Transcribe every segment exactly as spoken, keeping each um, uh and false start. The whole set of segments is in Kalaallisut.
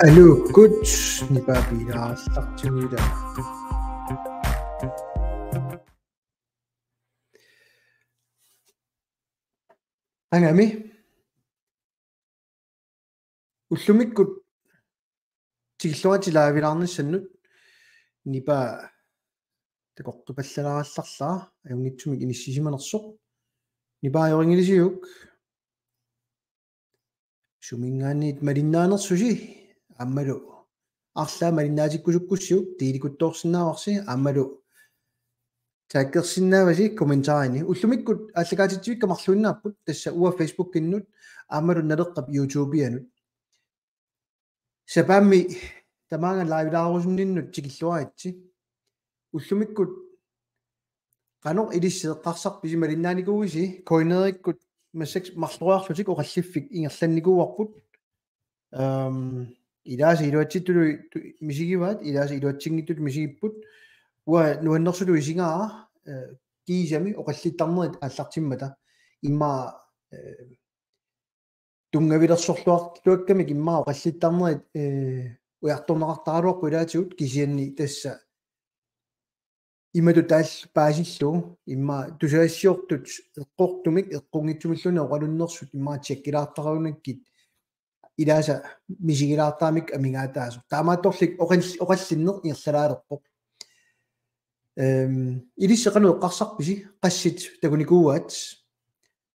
Aluukkut nipaa piilaartartigu ila. Angami. Ullumikkut tikilluaritsi live-ilaarnissannut nipaa takoqqipallalaarallarlara ajunngitsumik inissisimanersoq. Nipaa ajorinngilisiuk. Suminngaanniit malinnaanersusi aammalu arlaat malinnaatikkusukkussiuk delequttoorsinnaavarsi aammalu taggersinnaavasi kommentarini. Ullumikkut aallakaatitsivikka marluinnaapput tassa uanga Facebookinnut aammalu Naleqqap YouTube-ianut. Sapaammi tamaanga live-ilaarusunninnut tikilluaritsi. Ullumikkut qanoq ilissi eqqarsarpisi, malinnaanikuuisi? Coinerikkut massakkut marloriarlutik oqalliffik ingerlannikuuarput. Ehm, ilaasa iluatsittutut tu-, misigivaat, ilaasa iluatsinngitsutut misigipput. Uanga nuannersutut isigaara, eh, kiisami oqallittarnerit aallartimmata. Immaqa, eh, tunngavilersorluartuakkamik immaqa oqallittarnerit, eh, ujartorneqartaraluarput ilaatigut, kisianni tassa imatut taava paasillugu immaqa tusagassiortut eqqortumik eqqunngitsumilluunniit oqalunnersut immaqa tjekkilaartaraluarnikkit ilaasa misigilaartaramik amigaataasoq. Taamaattorli oqall-, oqallinneq ingerlalaalerpoq. Ehm, ilissi qanoq eqqarsarpisi, qassit takunikuuaat?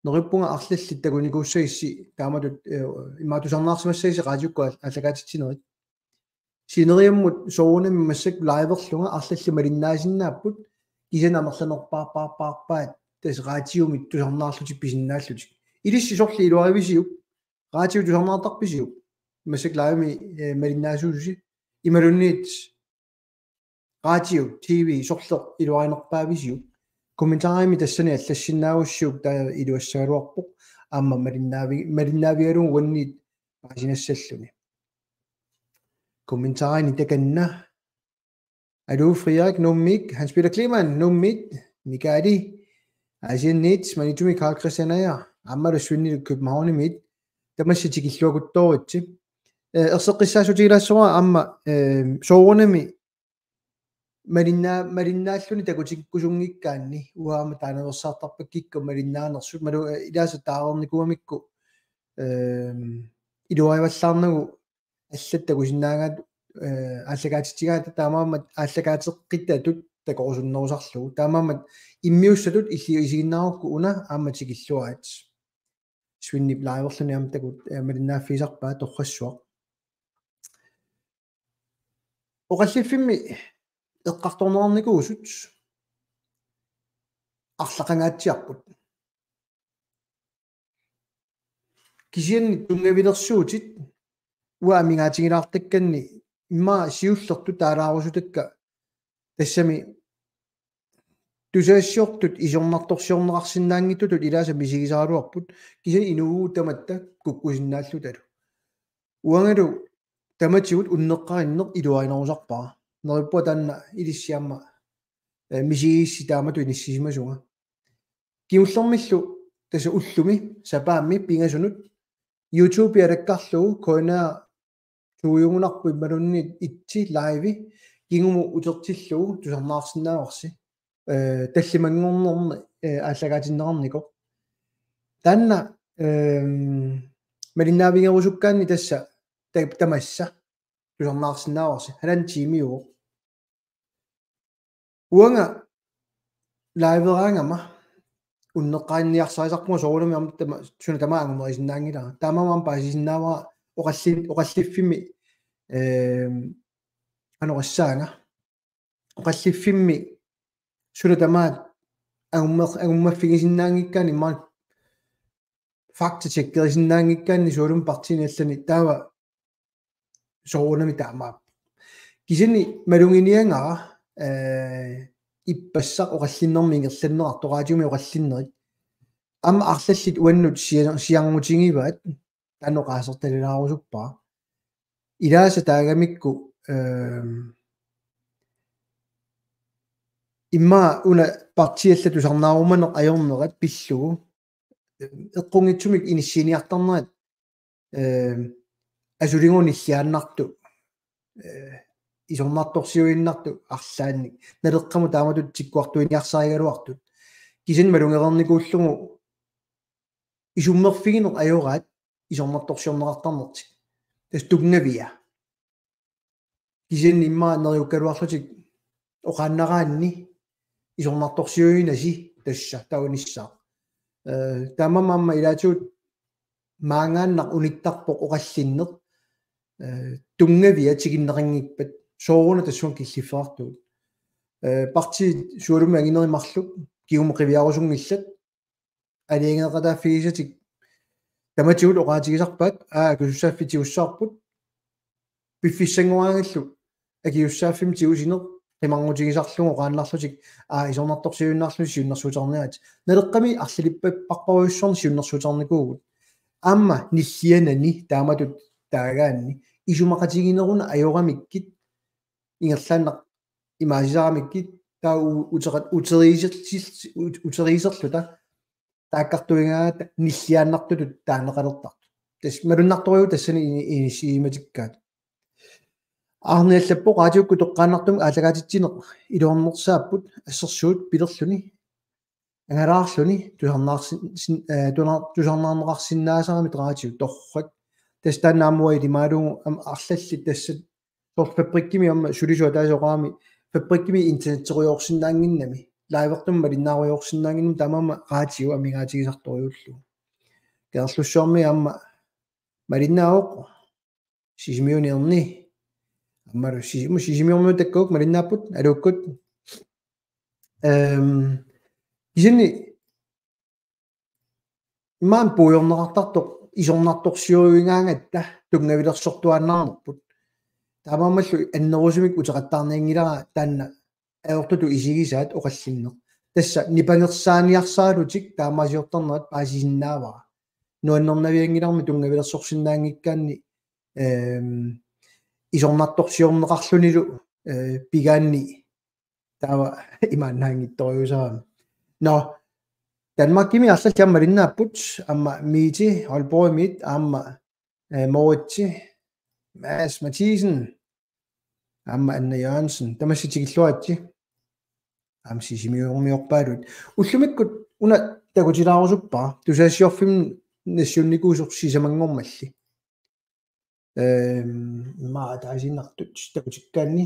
Neriuppunga arlallit takunikuussagissi taamatut, eh, immaqa tusarnaarsimassagissi raatiukkut aal-, aallakaatitsinerit. Sineriammut soorunami massakkut live-erlunga arlallit malinnaasinnaapput, kisianni amerlanerpaarpaarpaarpaat tassa raatiumi tusarnaarlutik pisinnaallutik. Ilissi sorleq iluarivisiuk? Raatiumi tusarnaartarpisiuk? Massakkut live-imi, eh, malinnaasuususi. Imaluunniit raatiu, T V, sorleq iluarinerpaavisiuk? Kommentarimi tassani allassinnaagussiuk taava iluassagaluarpoq. Aamma malinnaavi-, malinnaavigalugu uannit paasinassalluni. Kommentarini takanna. Aluu, Frederik, Nuummiit, Hans Peter Kleemann, Nuummiit, Mikaeli, Asianniit, Maniitsumi Karl Christian Ajer, aammalu Svinnilu Københavnimiit, tamassi tikilluakuttooritsi. Eh, erseqqissaassutigilaassavara aamma, eh, soorunami malinnaa-, malinnaalluni takutikkusunngikkaanni, uanga aamma taanaveersaartarpakkikka malinnaanersut, malu-, eh, ilaasa taarnikuugamikku, eh, iluarivallaarnagu allat takusinnaagaat, eh, aallakaatitsigaat taamaammat aallakaateqqitatut takorusunnerusarlugu. Taamaammat immiussatut illit isiginnaarukku una aamma tikilluarit. Svinnip live-erluni aamma takut, eh, malinnaaffigisarpaa torrassuaq. Oqalliffimmi eqqartorneqarnikuusut arlaqangaatsiarput. Kisianni tunngavilersuutit uanga amigaatigilaartakkanni immaqa siullertut taalaarusutakka tassami tusagassiortut isornartorsiorneqarsinnaanngitsutut ilaasa misigisaraluarput, kisianni inuuvugut tamatta kukkusinnaallutalu. Uangalu tamatigut unneqqarinneq iluarinerusarpara. Neriuppunga taanna ilissi aamma, eh, misigissi taamatut inissisimasunga. Kingullermillu tassa ullumi sapaammi pingasunut YouTube alakkarlugu K N R to-ugunarpoq imaluunniit itsi live kingumut utertillugu tusarnaarsinnaavarsi. Eh, tallimanngornermi, eh, aallakaatinneqarnikoq. Taanna, ehm, malinnaavigerusukkaanni tassa ta-, tamassa tusarnaarsinnaavarsi. Halvanden tiimiuvoq. Uanga live-eraangama unneqqarinniarsarisarpunga soorunami aamma tama-, suna tamaat angumerisinnaanngilara. Taamaammat paasisinnaavara oqalli-, oqalliffimmi, ehm, qanoq oqassaanga. Oqalliffimmi suna tamaat angummer-, angummaffigisinnaanngikkaanni immaqa faktatjekkerisinnaanngikkaanni sualummik partiini allani taava soorunami taamaappoq. Kisianni maluginiagara, eh, ippassaq oqallinnermik ingerlanneqartoq, raatiumi oqallinnerit. Aamma arlallit uannut sia-, siarnutigivaat, taanna oqaasertalilaarusuppara. Ilaasa taagamikku, ehm, immaqa una partiit allat tusarnaarumaneq ajornerat pillugu, ehm, eqqunngitsumik inissiiniartarnerat, ehm, asulinnguunniit nilliaannartut, eh, isornartorsiuinnartut arlaannik. Naleqqamut taamatut tikkuartuiniarsarigaluartut. Kisianni malugereernikuullugu isummerfigineq ajoraat isornartorsiorneqartarnertik. Tassa tunngavia. Kisianni immaqa neriukkaluarlutik oqaannaraanni isornartorsiuinasi tassa taunissaaq. Eh, taamaammat aamma ilaatigut maangaannaq unittarpoq oqallinneq, eh, tunngavia tikinneqanngippat sooruna tassunga killiffeqartugut. Eh, partiit sualummik anginerit marluk kingumut qiviarusunngillat. Aalajangeeqataaffigisatik tamatigut oqaatigisarpaat, aa, akisussaaffik tigussavarput. Piffissanngoraangallu akisussaaffimmik tigusineq qimarnutigisarlugu oqaannarlutik, aa, isornartorsiuinnarlutik siunnersuuteqarniarit. Naleqqami arlalippapparujussuarnik siunnersuuteqarnikuuvugut. Aamma nillianani taamatut taagaanni isumaqatigineruna ajoramikkit ingerlaannaq imaasisaramikkit taava u-, uteqat-, uteriisertil-, ut-, uteriiserluta taakkartuigaangata nilliaannartutut taaneqalertartut. Tassa malunnartorujuuvoq tassani ini-, inissisimatikkaat. Arne allappoq: Raatiukkut toqqaannartumik aallakaatitsineq iluarnersaapput assersuut pilerluni angalaarluni tusarnaarsin-, sin-, eh, tuna-, tusarnaarneqarsinnaasarami raatiup torrak. Tassa taanna aamma uanga ilimagalugu aamma arlallit tassa soorlu fabrikkimi aamma sulisut ataaseq oqarami fabrikkimi internetserujoorsinnaannginnami, livertumik malinnaarujoorsinnaannginnami taamaammat raatiu amigaatigisartorujuullugu. Kangerlussuarmi aamma malinnaavoq Sisimiuniorni. Aammalu Sisi-, mu Sisimiormiut takkavut malinnaapput, aluukkut. Ehm, kisianni maani puigorneqartartoq isornartorsiuigaangatta tunngavilersortuaannarnerput. Taamaammallu annerusumik uteqattaarnianngilara taanna ajortutut isigisaat oqallinneq. Tassa nipangersaaniarsaralutik taamaasiortarnerat paasisinnaavara. Nuannernavianngilarmi tunngavilersorsinnaanngikkaanni, ehm, isornartorsiorneqarlunilu, eh, pigaanni taava imaannaanngitsorujussuusarami. Nå, Danmarkimi arlallit aamma malinnaapput, aamma Miti Aalborgimiit, aamma, eh, Moritsi, Mads Mathisen, aamma Anna Jørgensen, tamassi tikilluaritsi. Aamma Sisimiormiorpaaluit. Ullumikkut una takutilaarusuppara, tusagassiorfimmut nassiunnikuusoq sisamanngormalli. Ehm, immaqa ataasiinnartut takutikkaanni.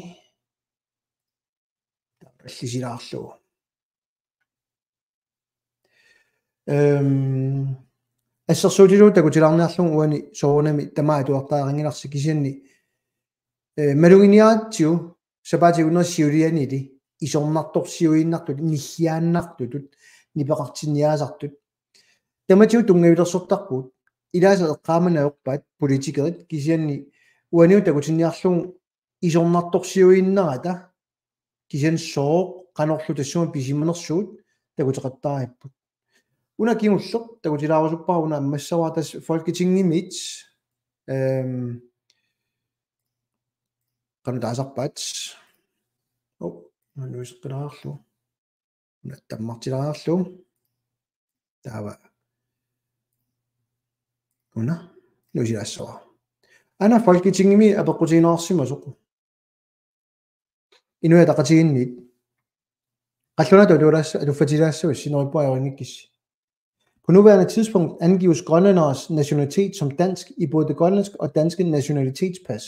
Tappallisilaarlugu. Ehm, assersuutigalugu takutilaarniarlugu uani soorunami tamaat atuartariaqanngilarsi kisianni, eh, maluginiaratsigu sapaatip akunneri siulianili isornartorsiuinnartut, nilliaannartutut, nipeqartinniaasartut. Tamatigut tunngavilersortarpugut. Ilaasa eqqaamani ajorpaat politikerit kisianni uanilu takutinniarlugu isornartorsiuinnarata kisianni sooq qanorlu tassunga pisimanersugut takuteqattaarput. Una kingulleq takutilaarusuppara una ammassavara tassa Folketingimiit, ehm, qanoq taasarpaat. Oh, nuiseqqilaarlugu. Una tammartilaarlugu. Taava. Una nuisilaassavara. Aana Folketingimi apeqqutigineqarsimasoq. Inuiaat Ataqatigiinniit. Qallunaatut atuffatilaassavat sinerippunga ajorinngikkussi. På nuværende tidspunkt angives grønlænderes nationalitet som dansk i både det grønlandske og danske nationalitetspas.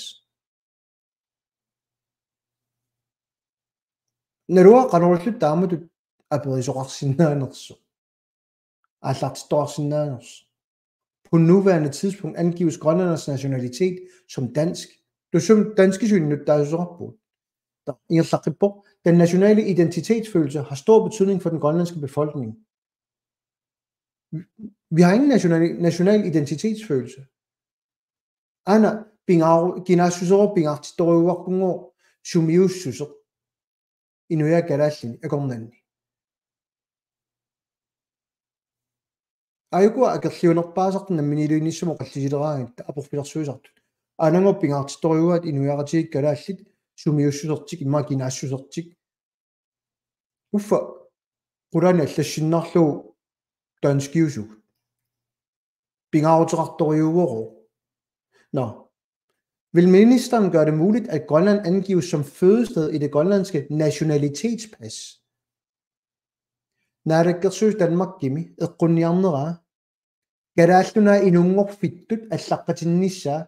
Naluara qanorlu taamatut aperisoqarsinnaanersoq. Aallartittoqarsinnaanersoq. På nuværende tidspunkt angives grønlænderes nationalitet som dansk. Tassami danskisut innuttaassuseqarpugut. Ingerlaqqippoq: Den nationale identitetsfølelse har stor betydning for den grønlandske befolkning. Vi har ingen national, national identitetsfølelse. Aana pingaaru-, kinaassuseq pingaartittorujuuarpunngooq sumiussuseq inuiaat kalaallini akornanni. Aajuku akerliunerpaasartut namminiilivinnissamut oqallisileraangatta aporfilersuisartut. Aanaannguaq pingaartittorujuuaat inuiaqatigiit kalaallit sumiussusertik immaqa kinaassusertik. Uffa qulaani allassinnarlugu danskiusugut. Pingaaruteqartorujuuvoq. Nå. Vil ministeren gøre det muligt, at Grønland angives som fødested i det grønlandske nationalitetspas? Naalakkersuisut Danmarkimi eqqunniarneraa kalaallit una inunngorfittut allaqqatinnissaa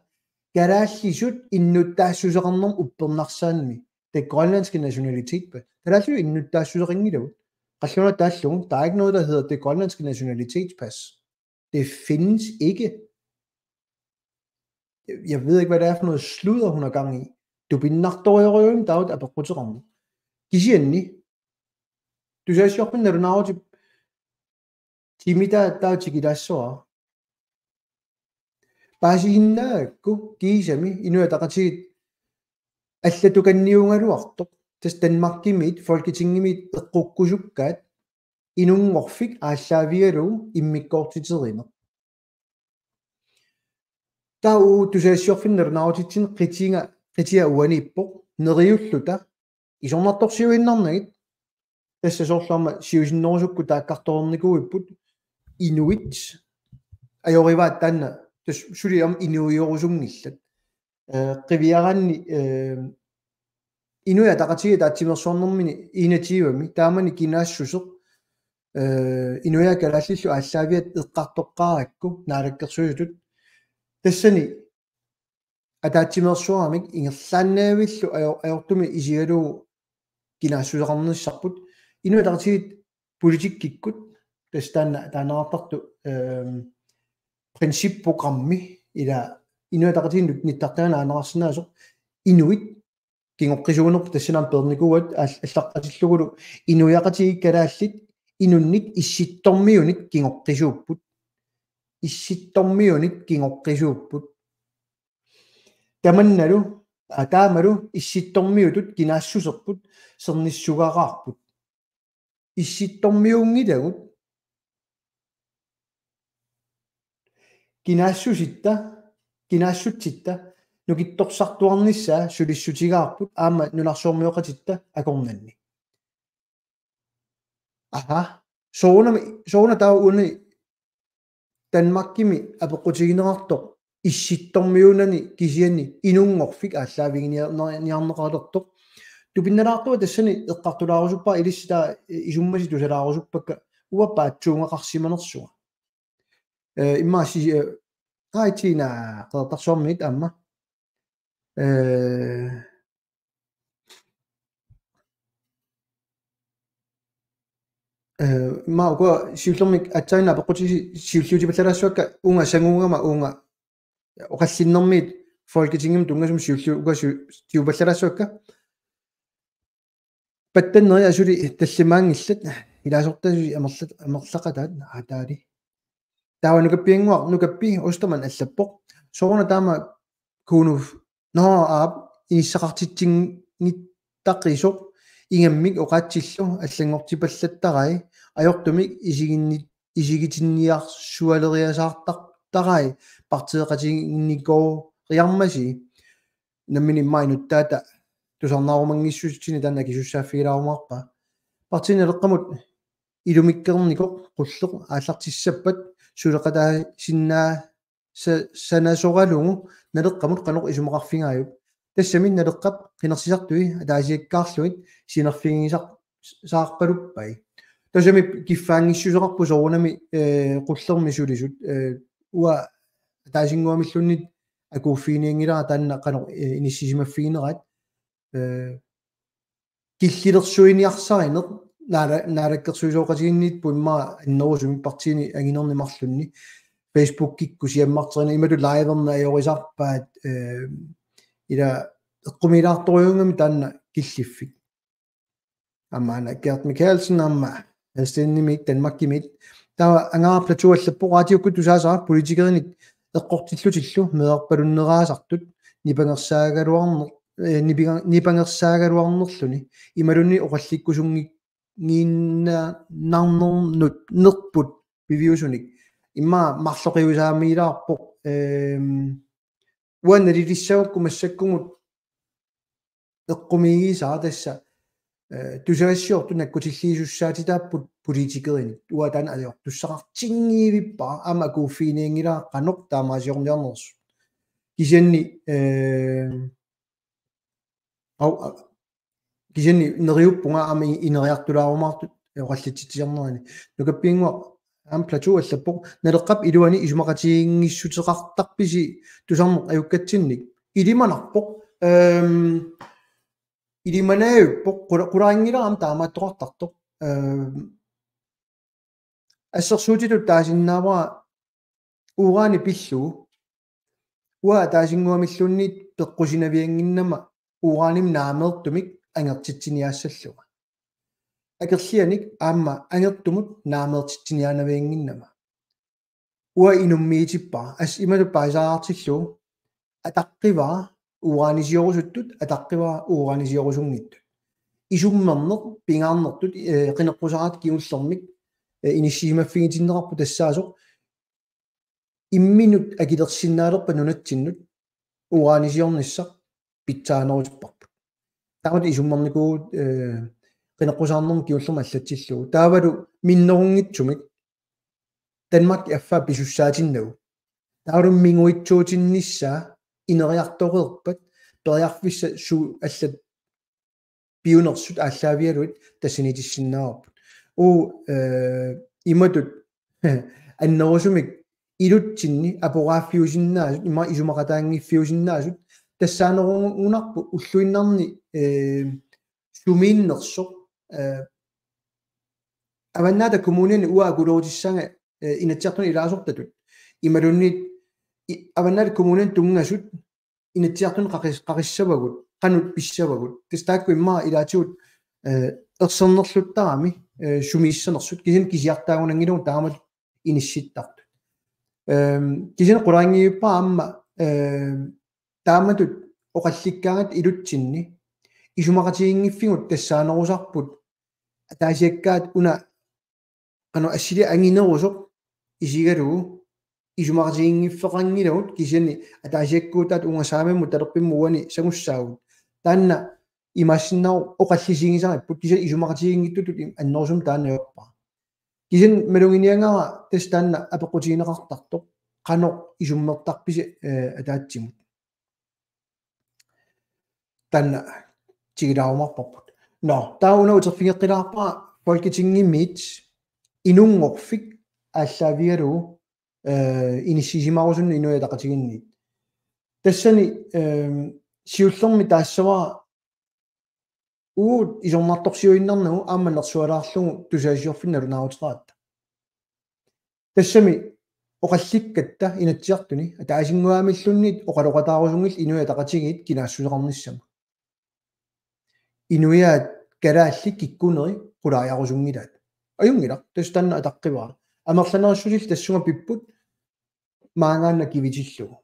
kalaallisut innuttaassuseqarnermut uppernarsaanni, det grønlandske nationalitetspas. Kalaallisut innuttaassuseqanngilagut. Qallunaat taallugu, der er ikke noget, der hedder det grønlandske nationalitetspas. Det findes ikke. Jeg ved ikke, hvad det er for noget sludder, hun har gang i. Tupinnartorujussuarmik taava apeqquteqarneq. Kisianni tusagassiorfinnut nalunaarutip timi taava tikilaassuara. Paasisinnaagakku kiisami Inuit Ataqatigiit allatukanniugaluartoq, tassa Danmarkimiit Folketingimiit eqqukkusukkaat inunngorfik aallaavigalugu immikkoortiterineq. Taava tusagassiorfinnut nalunaarutitsinni qitiga, qitia uaniippoq, neriulluta isornartorsiuinnarnagit. Tassa soorlu aamma siusinnerusukkut taakkartoreernikuuipput inuit ajorivaat taanna, tassa suli aamma inuiorusunngillat. Eh, qiviaraanni, eh, Inuit Ataqatigiit ataatsimeersuarnermini enogtyvemi taamani kinaassuseq, eh, inuiaat kalaallillu aallaaviat eqqartoqqaarakku naalakkersuisutut. Tassani ataatsimeersuaramik ingerlaannavillu ajo-, ajortumik isigalugu kinaassuseqarnissarput. Inuit Ataqatigiit politikkikkut tassa taanna taaneqartartoq, ehm, principprogrammi ila Inuit Ataqatigiinnut nittartagaq aaneqarsinnaasoq inuit kingoqqisuunerput tassani aamma peernikuuaat all-, allaqqatillugulu inuiaqatigiit kalaallit inunnit issittormiunit kingoqqisuupput. Issittormiunit kingoqqisuupput. Tamannalu, aa, taamalu issittormiutut kinaassuserput sernissugaraarput. Issittormiunngilagut kinaassusitta, kinaassutsitta nukittorsartuarnissaa sulissutigaarput aamma nunarsuarmioqatitta akornanni. Aha, soorunami, sooruna taava uani Danmarkimi apeqqutigineqartoq issittormiunani kisianni inunngorfik aallaaviginiarneqalertoq. Tupinnalaartua tassani eqqartulaarusuppara ilissi taava isummasit tusalaarusuppakka uanga paatsuungaqarsimanersunga. Eh, immaqa si-, eh, aa, Tina Qeqertarsuarmiit aamma. Eh, eh, immaqa uku siullermik aatsaannguaq apeqqutisi siulliutipallalaassuakka uunga sanguugama uunga oqallinnermiit Folketingimi tunngasumik siulliu-, uku siu-, siupallalaassuakka. Pattanneri asuli tallimaanngillat, ilaasortasi amerlat-, amerlaqataat, aataali. Taava Nukappiannguaq, Nukappi Ostermann allappoq. Sooruna taama Kunuf, nå, aap, inissaqartitsinngitsoq ingammik oqaatsillu allanngortipallattarai, ajortumik isiginni-, isigitinniarsualeriasaartartarai, partiiqatigiinnikooriarmasi. Nammineq immaqa inuttaata tusarnaarumanngissutsini taanna akisussaaffigilaarumaarpaa. Partiinit Naleqqamut ilumikkernikoq qulleq aallartissappat suleqataasinnaa-, sa-, sanasoralugu Naleqqamut qanoq isumaqarfigaajuk? Tassami Naleqqap qinersisartui ataasiakkaarlugit sinerfigigisar-, saarpaluppai. Tassami kiffaanngissuseqarpoq soorunami, eh, qullermi sulisut, eh, uanga ataasinnguamilluunniit akuuffiginianngilara taanna qanoq, eh, inissisimaffigineraat. Eh, killilersuiniarsarineq naala-, naalakkersuisooqatigiinniippoq immaqa annerusumik partiini anginerni marlunni. Facebookikkut siammarterineq imatut liverneq ajorisarpaat, eh, ila eqqumiilaartorujuugami taanna killiffik. Aamma aana Gert Mikkelsen aamma Helsteenimiit Danmarkimiit. Taava Angaarap Platou allappoq: Raatiukkut tusaasara politikerinit eqqortillutillu meerarpalunneraasartut nipangersaagaluarner-, eh, nipiga-, nipangersaagaluarnerluni imaluunniit oqallikkusunngi-, ngiinnarnermut nerput piviusunik. Immaqa marloqiusaamiilaarpoq, ehm, uanga nalilissagukku massakkumut eqqumiigisaa tassa, eh, tusagassiortut nakkutilliisussaatitaapput politikerinit. Uanga taanna ajortussaqartinngivippara aamma akuuffiginianngilara qanoq taamaasiorniarnersut. Kisianni, eh, au, a-, kisianni neriuppunga aamma i-, ineriartulaarumaartut oqallitsitsisarnerani. Nukappiannguaq aamma Plateau allappoq: Naleqqap iluani isumaqatigiinngissutaqartarpisi tusarneq ajukkatsinnik? Ilimanarpoq. Ehm, ilimanajuppoq, qula-, qularinngilara aamma taamaattoqartartoq. Ehm, assersuutitut taasinnaavara urani pillugu. Uanga ataasinnguamilluunniit peqqusinaviannginnama uranimik naameertumik angertitsiniaassallunga. Akerlianik aamma angertumut naameertitsiniaanaviannginnama. Uanga inummiitippara, as imatut paasisaartillugu: ataqqivara uranisiorusutut, ataqqivara uranisiorusutut. Isummerneq pingaarnertut, eh, qineqqusaartut kingullermik, eh, inissisimaffigitinneqarput tassaasoq imminut akilersinnaalerpat nunatsinnut uranisiornissaq pitsaanerusupparput. Taamatut isummernikuuvugut, eh, qineqqusaarnermut kingullermik allatsillugu. Taavalu minnerunngitsumik Danmarki affaa pisussaatinnagu. Taavalu minguitsuutinnissaa ineriartoreerpat periarfissat suut allat piunersut aallaavigalugit tassaniitissinnaavarput. Uu, eh, imatut annerusumik ilutsinni aporaaffiusinnaasut, ima isumaqataanngiffiusinnaasut, tassaanerugunarpoq ulluinnarni, eh, sumiinnersoq, eh, Avannaata Kommuniani uanga akulerutissaanga, eh, Inatsisartuni ilaasortatut. Imaluunniit i-, Avannaata Kommuniani tunngasut Inatsisartuni qaqis-, qaqissavagut, qanoq pissavagut. Tassa taakku immaqa ilaatigut, eh, ersernerluttarami, eh, sumiissanersut, kisianni kisiartaagunanngilagut taamatut inissittartut. Ehm, kisianni qularinngivippara aamma, ehm, taamatut oqallikkaangatta ilutsinni isumaqatiginngiffigut tassaanerusarput ataasiakkaat una qanoq assiliaq anginerusoq isigalugu isumaqatiginngiffeqanngilagut, kisianni ataasiakkuutaat uunga saamimmut talerpimmut uani sangussaagut. Taanna imaassinnaavoq oqallisigisaripput, kisianni isumaqatigiinngitsutut im-, annerusumik taanna ajorpara. Kisianni maluginiagara tassa taanna apeqqutigineqartartoq: Qanoq isummertarpisi, eh, ataatsimut? Taanna tigilaarumaarparput. Nå, taava una uterfigeqqilaarpara Folketingimiit inunngorfik aallaavigalugu, eh, inissisimarusunnut Inuit Ataqatigiinniit. Tassani, ehm, siullermik taassavara uagut isornartorsiuinnarnagu aamma nersualaarlugu tusagassiorfinnut nalunaaruteqaratta. Tassami oqallikkatta Inatsisartuni ataasinnguamilluunniit oqaloqataarusunngillat Inuit Ataqatigiit kinaassuseqarnissamut. Inuiaat kalaallit kikkunneri qulaajarusunngilaat. Ajunngilaq, tassa taanna ataqqivara. Amerlanerissusillu tassunga pipput maanngaannaq kivitillugu.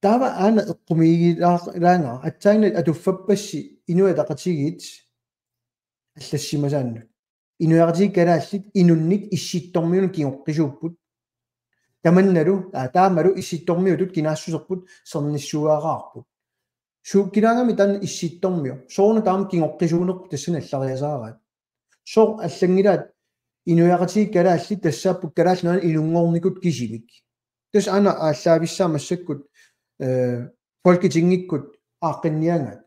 Taava aana eqqumiigilaar-, laanga aatsaannguaq atuffappassi Inuit Ataqatigiit allassimasaannut. Inuiaqatigiit kalaallit inunnit Issittormiunut kingoqqisuupput. Tamannalu, aa, taamalu Issittormiutut kinaassuserput sernissuugaaqaarput. Suukkilaangami taanna Issittormiu. Sooruna taama kingoqqisuunerput tassani allariasaaraat. Sooq allanngilaat inuiaqatigiit kalaallit tassaapput Kalaallit Nunaanni inunngornikut kisimik. Tassa aana aallaavissaa massakkut, eh, Folketingikkut aaqqinniagaat.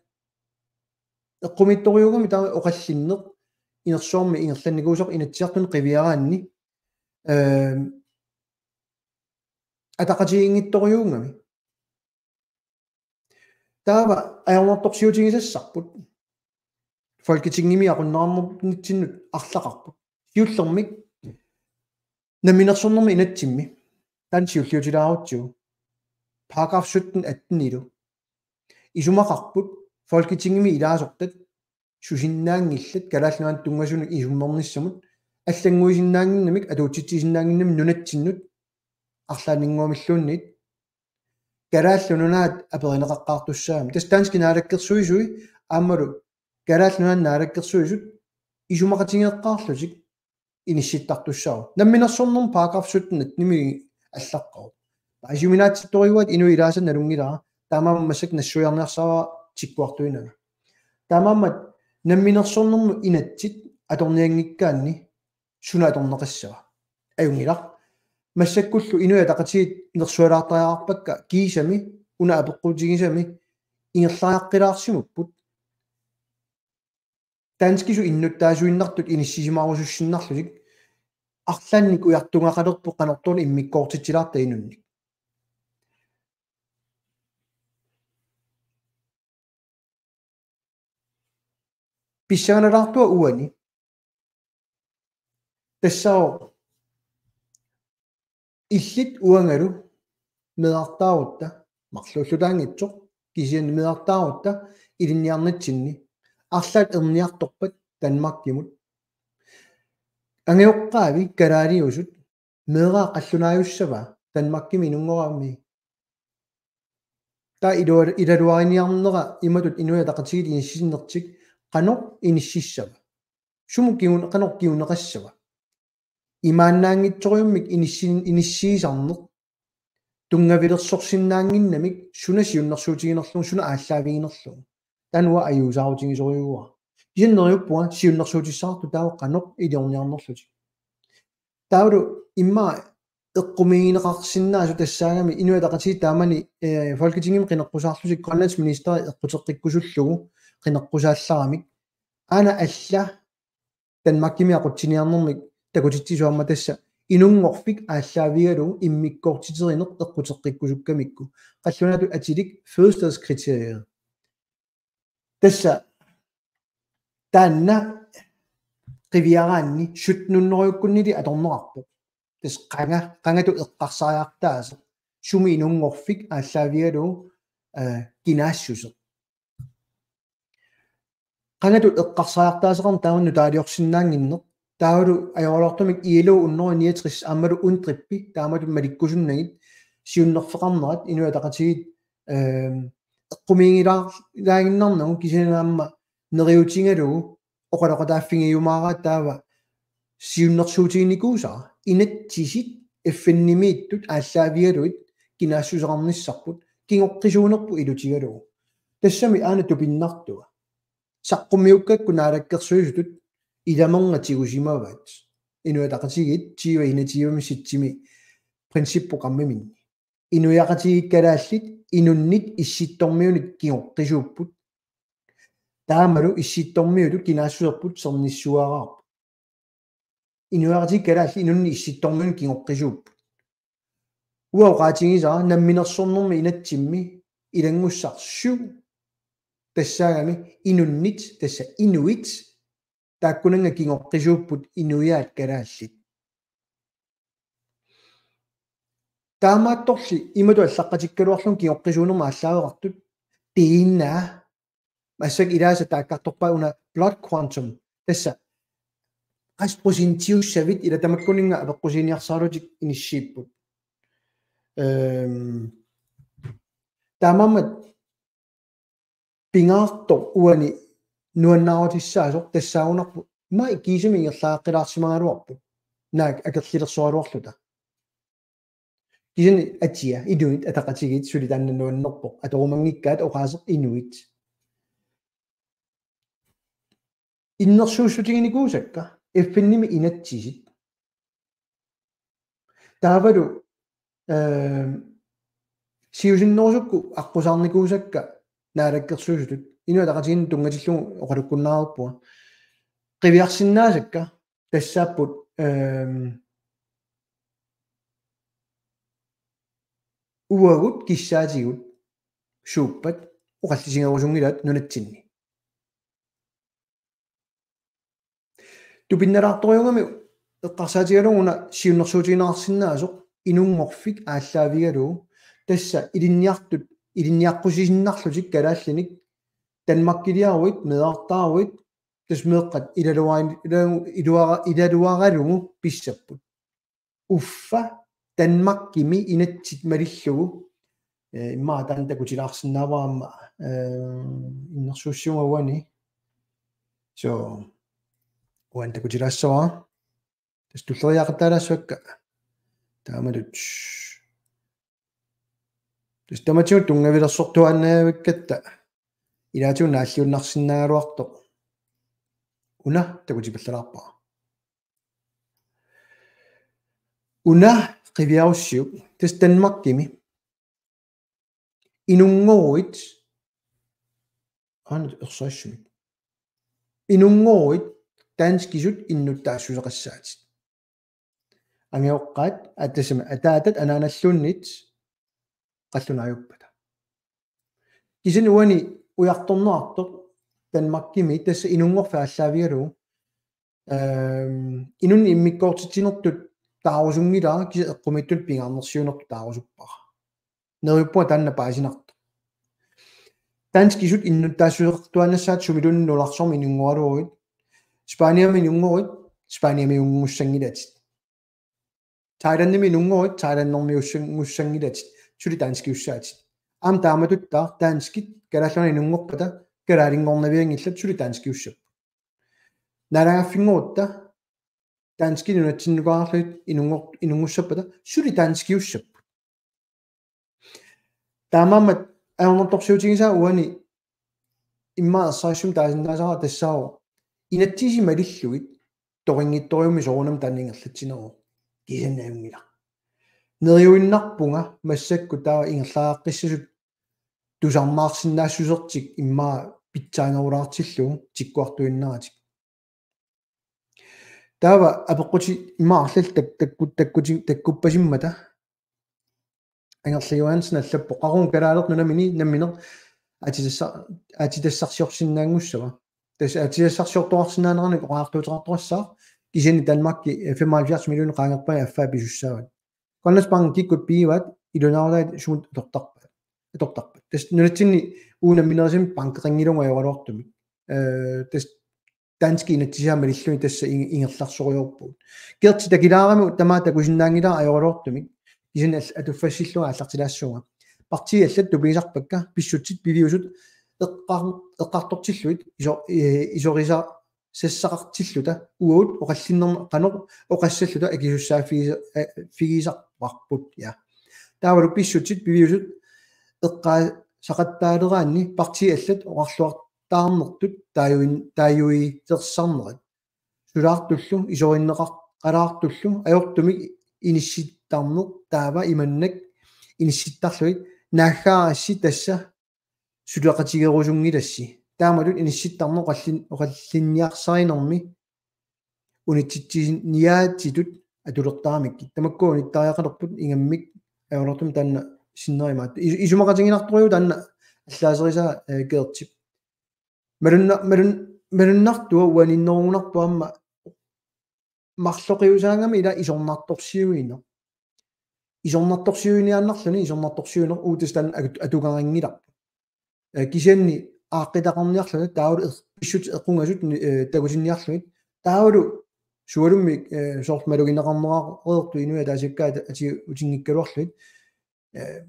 Eqqumiitsorujuugami taama oqallinneq inersuarmi ingerlannikuusoq Inatsisartuni qiviaraanni, eh, ataqatigiinngitsorujuugami. Taava ajornartorsiutigisassarput. Folketingimi aqunneqarnitsinnut arlaqarput. Siullermik namminersornermi inatsimmi. Taanna siulliutilaarutsigu. Paragraf sytten atten-ilu. Isumaqarput Folketingimi ilaasortat susinnaanngillat Kalaallit Nunaannut tunngasunut isummernissamut, allannguisinnaannginnamik, atuutsitsisinnaannginnamik nunatsinnut arlaanninnguamilluunniit Kalaallit Nunaat aperineqaqqaartussaammat. Tassa danskit naalakkersuisui aammalu Kalaallit Nunaanni naalakkersuisut isumaqatigeeqqaarlutik inissittartussaavoq. Namminersornermi paragraf sytten attenimi allaqqavoq. Paasiuminaatsittorujuugaat inuit ilaasannik nalunngilara, taamaammat massakkut nassuiarniarsaraara tikkuartuinanga. Taamaammat namminersornermut inatsit atornianngikkaanni suna atorneqassava? Ajunngilaq. Massakkullu Inuit Ataqatigiit nersualaartariaqarpakka kiisami una apeqqutigisami ingerlariaqqilaarsimapput. Danskisut innuttaasuinnartut inissisimarusussinnarlutik arlaannik ujartugaqalerpoq qanortoq immikkoortitsilaarta inunnik. Pissanganalaartua uani. Tassaavoq illit uangalu meerartaarutta, marluullutaanngitsoq, kisianni meerartaarutta ilinniarnitsinni arlaat erniartorpat Danmarkimut. Angajoqqaavi kalaaliusut meeraa qallunaajussavaa Danmarkimi inunngoraami. Taava ilu-, ilaluariniarnera imatut Inuit Ataqatigiit inissisinnertik qanoq inississava? Sumut kiun-, qanoq kiuneqassava? Imaannaanngitsorujummik inissin-, inissiisarneq tunngavilersorsinnaannginnamik suna siunnersuutiginerlugu, suna aallaaviginerlugu. Taanna uanga ajuusaarutigisorujuuara. Kisianni neriuppunga siunnersuutissavarput taava qanoq iliorniarnerlutik. Taavalu immaqa eqqumiigineqarsinnaasut tassaagami Inuit Ataqatigiit taamani, eh, Folketingimi qineqqusaarlutik Grønlands ministeri eqquteqqikkusullugu qineqqusaallaramik. Aana alla Danmarkimi aqutsiniarnermik takutitsisuarma tassa inunngorfik aallaavigalugu immikkoortiterineq eqquteqqikkusukkamikku. Qallunaatut atilik fødestedskriteriet. Tassa taanna qiviaraanni sytten hundrede-kkunnili atorneqarpoq. Tassa qanga-, qangatut eqqarsariartaaseq. Sumi inunngorfik aallaavigalugu, eh, kinaassuseq. Qangatut eqqarsariartaaseqarneq taama nutaaliorsinnaannginneq. Taavalu ajoraluartumik I L O hundrede niogtres aammalu UNDRIP-i taamatut malikkusunnagit siunnerfeqarnerat Inuit Ataqatigiit, ehm, eqqumiigilaar-, laaginnarnagu kisianni aamma neriuutigalugu oqaloqataaffigiumaaraat taava siunnersuutiginikuusara inatsisit F N-imiittut aallaavigalugit kinaassuseqarnissarput kingoqqisuunerput ilutigalugu. Tassami aana tupinnartua. Saqqummiukkakku naalakkersuisutut ilamernga tigusimavaat. Inuit Ataqatigiit tyve enogtyve-mi septembarimi principprogrammiminni. Inuiaqatigiit kalaallit inunnit Issittormiunit kingoqqisuupput. Taamalu Issittormiutut kinaassuserput sernissuaraarput. Inuiaqatigiit kalaallit inunnit Issittormiunit kingoqqisuupput. Uanga oqaatigisara namminersornermi inatsimmi ilanngussaq syv tassaagami inunnit, tassa inuit, taakkunannga kingoqqisuupput inuiaat kalaallit. Taamaattorli imatut allaqqatikkaluarlunga kingoqqisuunermut aallaaveqartut D N A, massakkut ilaasa taakkartorpaat una blood quantum, tassa qassit procentiussavit ila tamakkuninnga apeqqusiiniarsaralutik inissiipput. Ehm, taamaammat pingaartoq uani nuannaarutissaasoq tassaagunarpoq, maani kiisami ingerlaaqqilaarsimagaluarput naak akerlilersoraluarluta. Kisianni atia, Inuit Ataqatigiit suli taanna nuannerpoq, atorumanngikkaat oqaaseq inuit. Innersuussutiginikuusakka F N-imi inatsisit. Taavalu, ehm, siusinnerusukkut aqqusaarnikuusakka naalakkersuisutut Inuit Ataqatigiinnut tunngatillugu oqalukkunnaarpunga. Qiviarsinnaasakka tassaapput, ehm, uagut kissaatigut suuppat oqallisigerusunngilaat nunatsinni. Tupinnalaartorujuugami eqqarsaatigalugu una siunnersuutigineqarsinnaasoq inunngorfik aallaavigalugu, tassa ilinniartut, ilinniaqqusisinnarlutik kalaallinik Danmarkiliaruit, meerartaaruit, tassa meeqqat ilaluarin-, ilalu-, iluara-, ilaluaralugu pissapput. Uffa Danmarkimi inatsit malillugu, eh, immaqa taanna takutilaarsinnaavara aamma, eh, innersuussivunga uani. So, uani takutilaassavara. Tassa tulleriiaqattaalaassuakka. Taamatut. Tassa tamatigut tunngavilersortuaannavikkatta ilaatigut naalliunnarsinnaagaluartoq. Una takutipallalaarpara. Una qiviarussiuk. Tassa Danmarkimi inunngoruit, aana ersarissunik, inunngoruit danskisut innuttaassuseqassaatit. Angajoqqaat, ataatama, ataatat anaanalluunniit qallunaajuppata. Kisianni uani ujartorneqartoq Danmarkimi tassa inunngorfik aallaavigalugu, ehm, inunnik immikkoortitsinertut taarusunngilara, kisianni eqqumiitsunik pingaarnersiuinertut taarusuppara. Neriuppunga taanna paasinartoq. Danskisut innuttaassuseqartuaannassaat sumiluunniit nunarsuarmi inunngoraluaruit. Spaniami inunngoruit, Spaniamiunngussanngilatit. Thailandimi inunngoruit, Thailandimiussanngussanngilaq, suli danskiussaatit. Aamma taamatuttaaq danskit Kalaallit Nunaanni inunngorpata, kalaalinngornavianngillat, suli danskiussapput. Naalagaaffinngorutta danskit nunatsinnukaarlugit inunngor-, inunngussappata, suli danskiussapput. Taamaammat ajornartorsiutigisaa uani immaqa ersarissumik taasinnaasara tassaavoq inatsisit malillugit toqinngitsorujummik soorunami taanna ingerlatsineruvoq, kisianni ajunngilaq. Neriuinnarpunga massakkut taava ingerlariaqqissasut tusarnaarsinnaassusertik immaqa pitsaanerulaartillugu tikkuartuinnaratik. Taava apeqqutit immaqa arlallit tak-, takkut-, takkuti-, takkuppasimmata. Angerlajuaansin allappoq: Qaqugu kalaaleq nunamini nammineq atitassa-, atitassarsiorsinnaanngussava? Tassa atitassarsiortoqarsinnaaneranik oqariartuuteqartoqassaaq, kisianni Danmarki, eh, femoghalvfjerds millioner qaangerpaa affaa pisussaavat. Grønlandsbanken kikkut pigivaat, ilunaarutaat sumut atortarpaat. Atortarpaat. Tassa nunatsinni uagut namminerisami bankeqanngilagut ajoraluartumik. Eh, tassa danskit inatsisaat malillugit tassa ing-, ingerlasorujoorpugut. Gerti takilaarami tamaat takusinnaanngilara ajoraluartumik. Kisianni al-, atuffassillugu aallartilaassuunga. Partiit allat tupigisarpakka pissutsit piviusut eqqar-, eqqartortillugit iso-, eh, isorisa-, sassaqartilluta uagut oqallinnermi qanoq oqassalluta akisussaaffigisa-, eh, figisarparput, ja. Taavalu pissutsit piviusut eqqaasaqattaaleraanni partiit allat oqarluartaarnertut taajui-, taajuilersarnerat. Sulaartullu, isorinneqar-, qalaartullu, ajortumik inissittarneq taava imannak inissittarlugit: Naaggaarassi tassa suleqatigerusunngilassi. Taamatut inissittarneq oqallin-, oqallinniarsarinermi unitsitsiniaatitut atulertaramikkit. Tamakku unittariaqalerput ingammik ajoraluartumik taanna sinneri imaattoq. Is-, isumaqatiginartorujuuvoq taanna allaaserisaa, eh, Gertip. Malunna-, malun-, malunnartua uaninnerugunarpoq aamma marloqiusaagami ila isornartorsiuineq. Isornartorsiuiniaannarluni isornartorsiuineq uagut tassa taanna atu-, atugarinngilarput. Eh, kisianni aaqqitaqarniarluni taavalu er-, pissutsit eqqungasut ni-, eh, takutinniarlugit. Taavalu sualummik, eh, soorlu malugineqarneqareertut inuit ataasiakkaat ati-, utinngikkaluarlugit. Eh,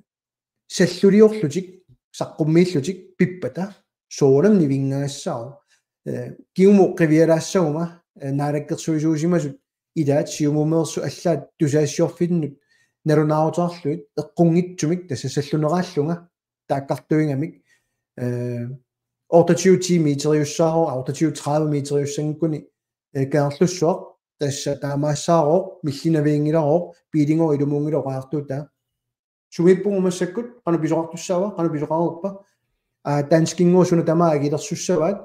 salluliorlutik, saqqummiillutik pippata, soorunami nivinngagassaavoq. Eh, kingumut qivialaassaguma, eh, naalakkersuisuusimasut ilaat Siumumeersut allaat tusagassiorfinnut nalunaaruteqarlugit, eqqunngitsumik tassa salluneqaallunga taakkartuigamik, eh, otteogtyve ti meteriussaavoq, otteogtyve tredive meteriussanngikkuni, eh, Kangerlussuaq, tassa taamaassaarooq, millinavianngilarooq, biilinngooq ilumuunngilaq oqariartuutaa. Sumiippugut massakkut, qanoq pisoqartussaava, qanoq pisoqareerpa. Aa, danskinngooq suna tamaat akilersussavaat,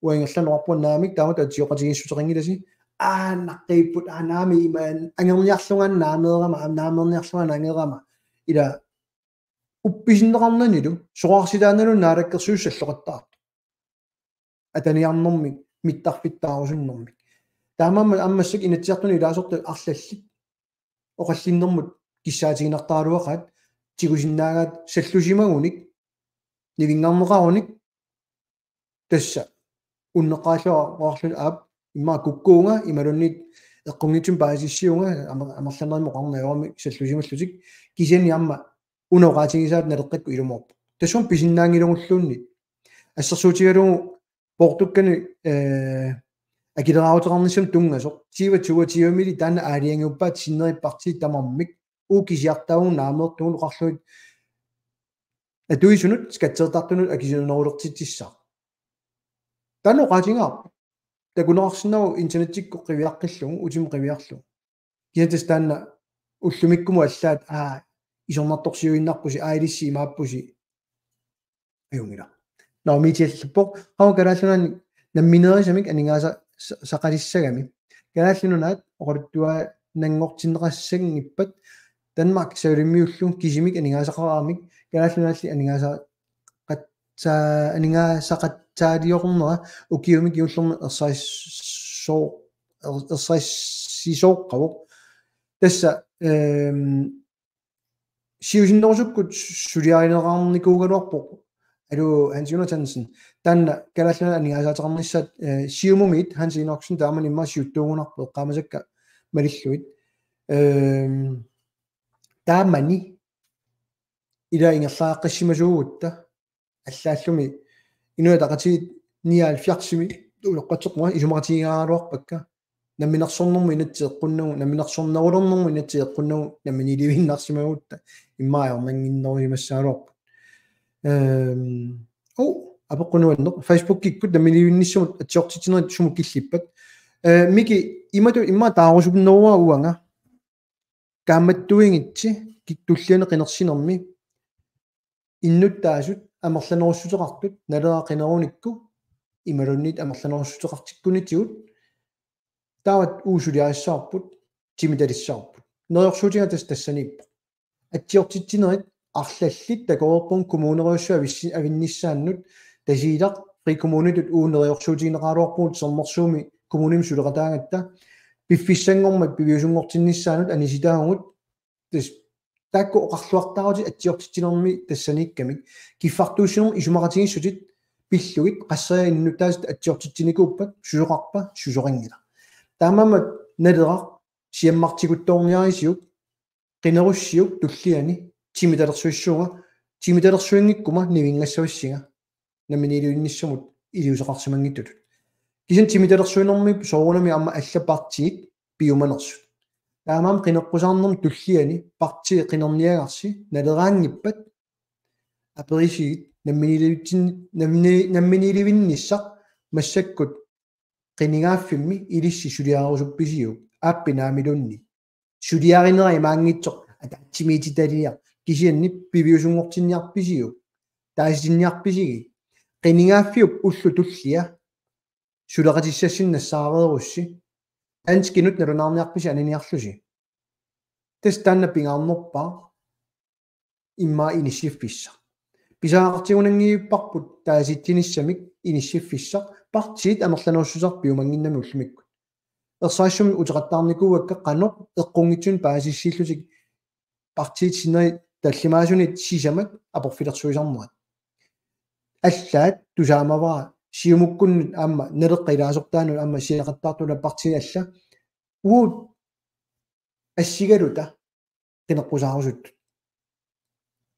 uanga ingerlaannaq oqarpunga naamik, taamatut atsioqatigiissuteqanngilasi. Aa, naqqiipput, aa, naamik ima, angerniarlunga naameerama, aa, naameerniarlunga nangerama. Ila uppisinneqarnanilu, sorarsitaannalu naalakkersuisut salloqattaartoq. Ataniarnermik, mittarfittaarusunnermik. Taamaammat aamma massakkut Inatsisartuni ilaasortat arlallit oqallinnermut kissaatiginartaraluaqaat, tigusinnaagaat sallusimagunik, nivinngarneqarunik, tassa unneqqarillunga oqarluni aap, immaqa kukkuunga, imaluunniit eqqunngitsumik paasissavunga, amer-, amerlanerimik oqarneq ajoramik sallusimallutik, kisianni aamma una oqaatigisaat Naleqqakkut ilumoorpoq. Tassunga pisinnaanngilagulluunniit. Assersuutigalugu poortukkanik, eh, akileraaruteqarnissamut tunngasoq. Tyve toogtyvemili taanna aalajangiuppaat sinneri partiit tamarmik. Uagut kisiartaavugut naameertugut oqarlugit atuisunut, skatsertartunut akisunerulertitsissaaq. Taanna oqaatigaarput. Takuneqarsinnaavoq internettikkut qiviaqqillugu, utimut qiviarlugu. Kisianni tassa taanna ullumikkumut allaat aa isornartorsiuinnarpusi, aa ilissi imaappusi. Ajunngilaq. Nå, Miiti allappoq: Qanga Kalaallit Nunaanni namminerisamik aningaasa-, sa-, saqalissagami? Kalaallit Nunaat oqaluttuaannanngortinneqassanngippat Danmark savalimmiullu kisimik aningaasaqaramik Kalaallit Nunaalli aningaasa-, qatsa-, aningaasaqatsaaliornera ukiumi kingullermi ersarissoo-, er-, ersarissisooqqavoq. Tassa, ehm, siusinnerusukkut suliarineqarnikuugaluarpoq. Aluu, Hans Jonathansen. Taanna Kalaallit Nunaat aningaasaateqarnissaat, eh, Siumumiit Hans Enoksen taamani immaqa siuttuugunarpoq eqqaamasakka malillugit. Ehm, taamani ila ingerlaqqissimasoorutta allaallumi Inuit Ataqatigiit nioghalvfjerdsimi uloqqatseqquga isumaqatigigaluarpakka. Namminersornermut inatsit eqqunnagu, namminersornerulernermut inatsit eqqunnagu namminiiliviinnarsimagutta immaqa ajornannginnerusimassagaluarput. Ehm, oh, apeqqut nuanneq. Facebookikkut namminiilivinnissamut atsiortitsinerit sumut killippat? Eh, Miki, imatut immaqa taarusunneruara uanga. Kaammattuigitsi ki-, tulliani qinersinermi innuttaasut amerlanerussuteqartut Naleraq qinerunikku imaluunniit amerlanerussuteqartikkunitigut taava uagut suliarissavarput, timitalissavarput. Neriorsuutiga tassa tassaniippoq. Atsiortitsinerit arlallit takoreerput kommunerujussuit avissi-, avinnissaannut. Tasiilaq frikommunitut uagut neriorsuutigineqaraluarpugut Sermersuumi kommunimi suleqataagatta. Piffissanngormat piviusunngortinnissaanut anisitaavugut. Tassa taakku oqarluartaarutit atsiortitsinermi tassaniikkamik. Kiffartuussinermi isumaqatigiissutit pillugit qasseriarlutit innuttaasut atsiortitsinikuuppat, susoqarpa, susoqanngila. Taamaammat Naleraq siammartikuttoorniarisiuk, qinerussiuk tulliani timitalersuissuunga, timitalersuinngikkuma nivinngassavassinga namminiilivinnissamut iliuuseqarsimanngitsutut. Kisianni timitalersuinermi soorunami aamma allat partiit piumanersut. Taamaammat qineqqusaarnermi tulliani partii qinerniagarsi Naleraanngippat aperisigit namminiilivitsin-, nammini-, namminiilivinnissaq massakkut qinigaaffimmi ilissi suliarerusuppisiuk, aappi naamiluunniit. Suliarinera imaanngitsoq ataatsimiititaliaq, kisianni piviusunngortinniarpisiuk, taasitinniarpisigit? Qinigaaffiup ullut tullia suleqatissassinnik nassaareerussi, danskinut nalunaarniarpisi aniniarlusi? Tassa taanna pingaarnerpaaq immaqa inissiffissaq. Pisariaqartigunanngilluinnarparput taasitsinissamik inissiffissaq, partiit amerlanerussuteqartut piumannginnamik ullumikkut. Ersarissumik uteqattaarnikuuakka qanoq eqqunngitsunik paasissiillutik partiit sinneri tallimaasunit sisamat aporfilersuisarnerat. Allaat tusaamavara Siumukkunnut aamma Naleqqap ilaasortaanut aamma sianeqattaartut partiit alla uagut assigaluta qineqqusaarusuttut.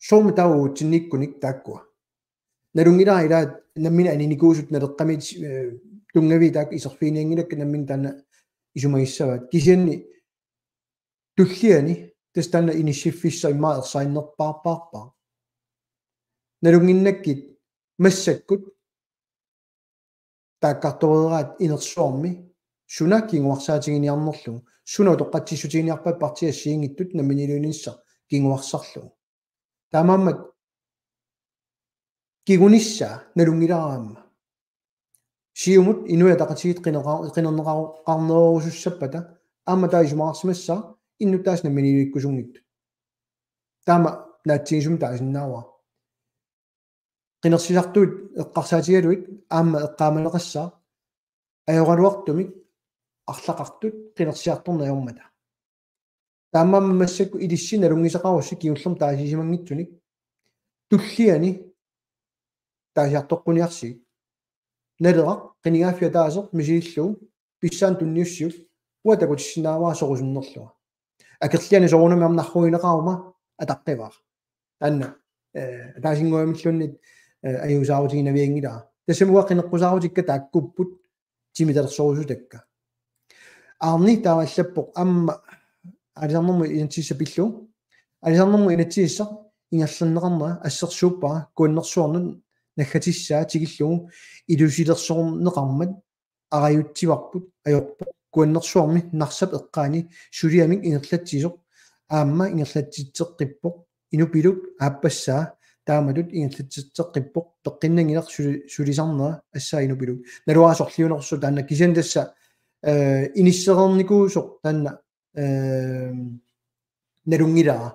Soormi taava uatsinniikkunik taakkua? Nalunngilara ilaat nammineq aninikuusut Naleqqamiit, eh, tunngavii taakku iserfiginianngilakka nammineq taanna isumagissavaat. Kisianni tulliani tassa taanna inissiffissaq immaqa ersarinnerpaarpaarpaaq. Nalunnginnakkit massakkut taakkartoreeraat inersuarmi suna kinguarsaatiginiarnerlugu, suna utoqqatsissutiginiarpat partiit assigiinngitsut namminiilivinissaq kinguarsarlugu. Taamaammat kingunissaa nalunngilara aamma. Siumut Inuit Ataqatigiit qineqa-, qinerneqaru-, qarnerusussappata aamma taava isumaqarsimassaaq innuttaasut namminiilivikkusunngitsut. Taama naatsigisumik taasinnaavara. Qinersisartuut eqqarsaatigalugit aamma eqqaamaneqassaaq ajoraluartumik arlaqartut qinersisartorneq ajormata. Taamaammat massakkut ilissi nalunngisaqarussi kingullermik taasisimanngitsunik tulliani taasiartoqquniarsigit. Naleraq qinigaaffik ataaseq misilillugu pissaaneq tunniussiuk uanga takutissinnaavara sorusunnerlunga. Akerlianik soorunami aamma narrugineqaruma ataqqivara. Taanna, eh, ataasinnguamilluunniit, eh, ajuusaarutiginavianngilara. Tassami uanga qineqqusaarutikka taakkuupput timitalersorusutakka. Arni taava allappoq aamma aalisarnermut inatsisissaq pillugu. Aalisarnermut inatsisissaq ingerlanneqarnera assersuuppara kuannersuarnut naggatissaa tikillugu ilusilersorneqarmat arajutsivarput ajorpoq. Kuannersuarmi Narsap eqqaani suliamik ingerlatsisoq aamma ingerlatsitseqqippoq, Inupiluk aappassaa taamatut ingerlatsitseqqippoq, peqqinnanngilaq suli-, sulisarnera assaa Inupiluk. Naluara sorliunersoq taanna kisianni tassa, eh, inissereernikuusoq taanna, eh, nalunngilara.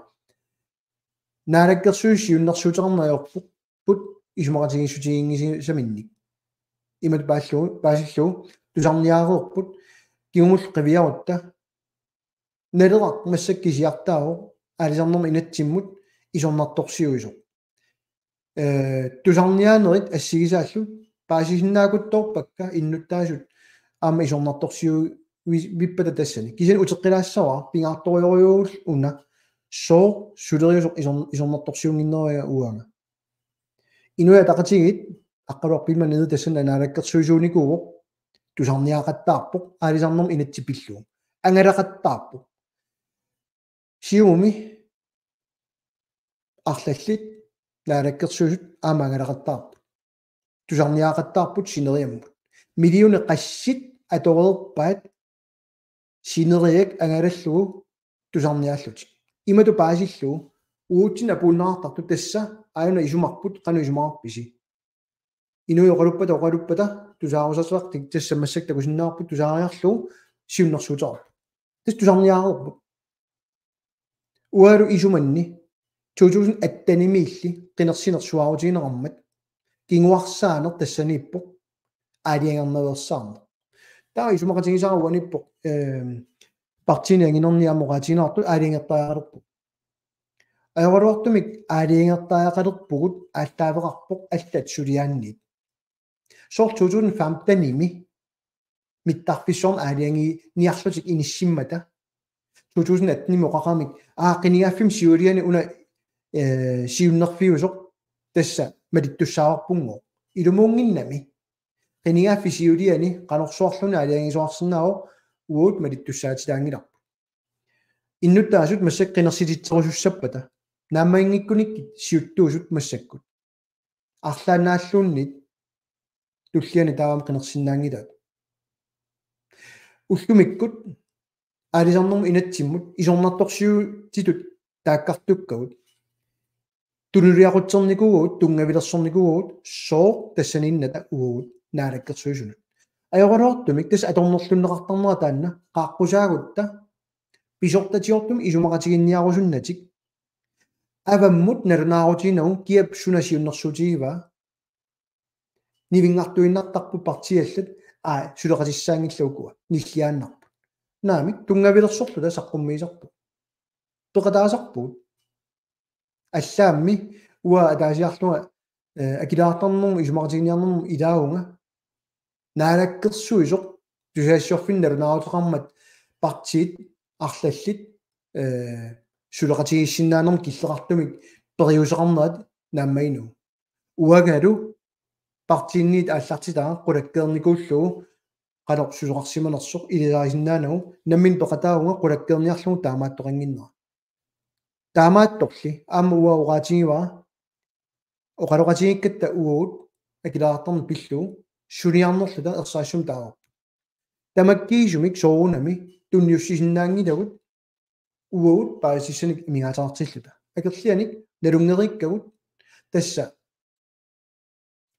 Naalakkersuisut siunnersuuteqarneq ajorput isumaqatigiissutiginngisaminnik. Imatut paallugu, paasillugu, tusarniaareerput, kingumut qiviarutta, Naleraq massakkut kisiartaavoq aalisarnermut inatsimmut isornartorsiuisoq. Eh, tusarniaanerit assigisaallu paasisinnaakuttoorpakka innuttaasut aamma isornartorsiuivippata tassani. Kisianni uteqqilaassavara pingaartorujorujuuvoq una sooq suleriusoq isor-, isornartorsiunnginnerua uanga. Inuit Ataqatigiit Aqqaluaq Biilmann Egede tassani naalakkersuisuunikuuvoq, tusarniaaqattaarpoq, aalisarnermut inatsit pillugu. Angalaqattaarpoq. Siumumi arlallit naalakkersuisut aamma angalaqattaarput. Tusarniaaqattaarput sineriammut. Millionit qassit atoreerpaat sineriak angalallugu tusarniaallutik. Imatut paasillugu uatsinnut apuunneqartartut tassa aajuna isumarput, qanoq isumaqarpisi. Inuit oqaluppata, oqaluppata, tusaarusaasaqartik tassa massakkut takusinnaavarput tusaariarlugu siunnersuuteqarput. Tassa tusarniaareerput. Uangalu isumanni to tusind atten-imiilli qinersinersuarutigineqarmat kinguarsaaneq tassaniippoq aalajangernaveersaarneq. Taava isumaqatigisara uaniippoq, ehm, partiini anginerni aamma oqaatigineqartut aalajangertariaqalerpoq. Ajoraluartumik aalajangertariaqalerpugut aallaaveqarpoq allat suliaanniit. Soorlu to tusind femten-imi mittarfissuarni aalajanginiarlutik inissimmata to tusind atten-imi oqarami, aa, qinigaaffimmi siuliani una, eh, siunnerfiusoq tassa malittussaavarput. Ilumuunnginnami. Qinigaaffik siuliani qanorsuarluunniit aalajangisoqarsinnaavoq uagut malittussaatitaanngilarput. Innuttaasut massakkut qinersititserusussappata. Naammaginngikkunik siuttuusut massakkut. Arlaannaalluunniit tulliani taama qinersinnaanngilaat. Ullumikkut aalisarnermut inatsimmut isornartorsiutitut taakkartukkagut. Tunuliaqutsernikuuagut, tunngavilersornikuuagut, sooq tassaniinnata uagut naalakkersuisunut. Ajoraluartumik tassa atornerlunneqartarnera taanna, qaaqqusaagutta, pisortatigoortumik isumaqatiginniarusunnatik, avammut nalunaarutiginagu kiap suna siunnersuutigivaa, nivinngartuinnartarput partiit allat, aa, suleqatissaanngillat ukua, nilliaannarput. Naamik, tunngavilersorluta saqqummiisarput. Peqataasarpugut. Allaammi uanga ataasiarlunga, eh, akileraartarnermut isumaqatiginninniarnermut ilaavunga. Naalakkersuisoq tusagassiorfinnut nalunaaruteqarmat partiit arlallit, eh, suleqatigiissinnaanermut killeqartumik periuseqarnerat naammaginngilagut. Uangalu partiinniit aallartitara qulakkeernikuullugu qanoq susoqarsimanersoq ilisarisinnaanagu, nammineq peqataavunga qulakkeerniarlugu taamaattoqannginnera. Taamaattorli aamma uanga oqaatigivara oqaloqatigiikkatta uagut akileraartarneq pillugu suliarnerluta ersarissumik taavarput. Tamakkiisumik soorunami tunniussisinnaanngilagut uagut paasisassanik imigaataqartilluta. Akerlianik nalunngeriikkagut tassa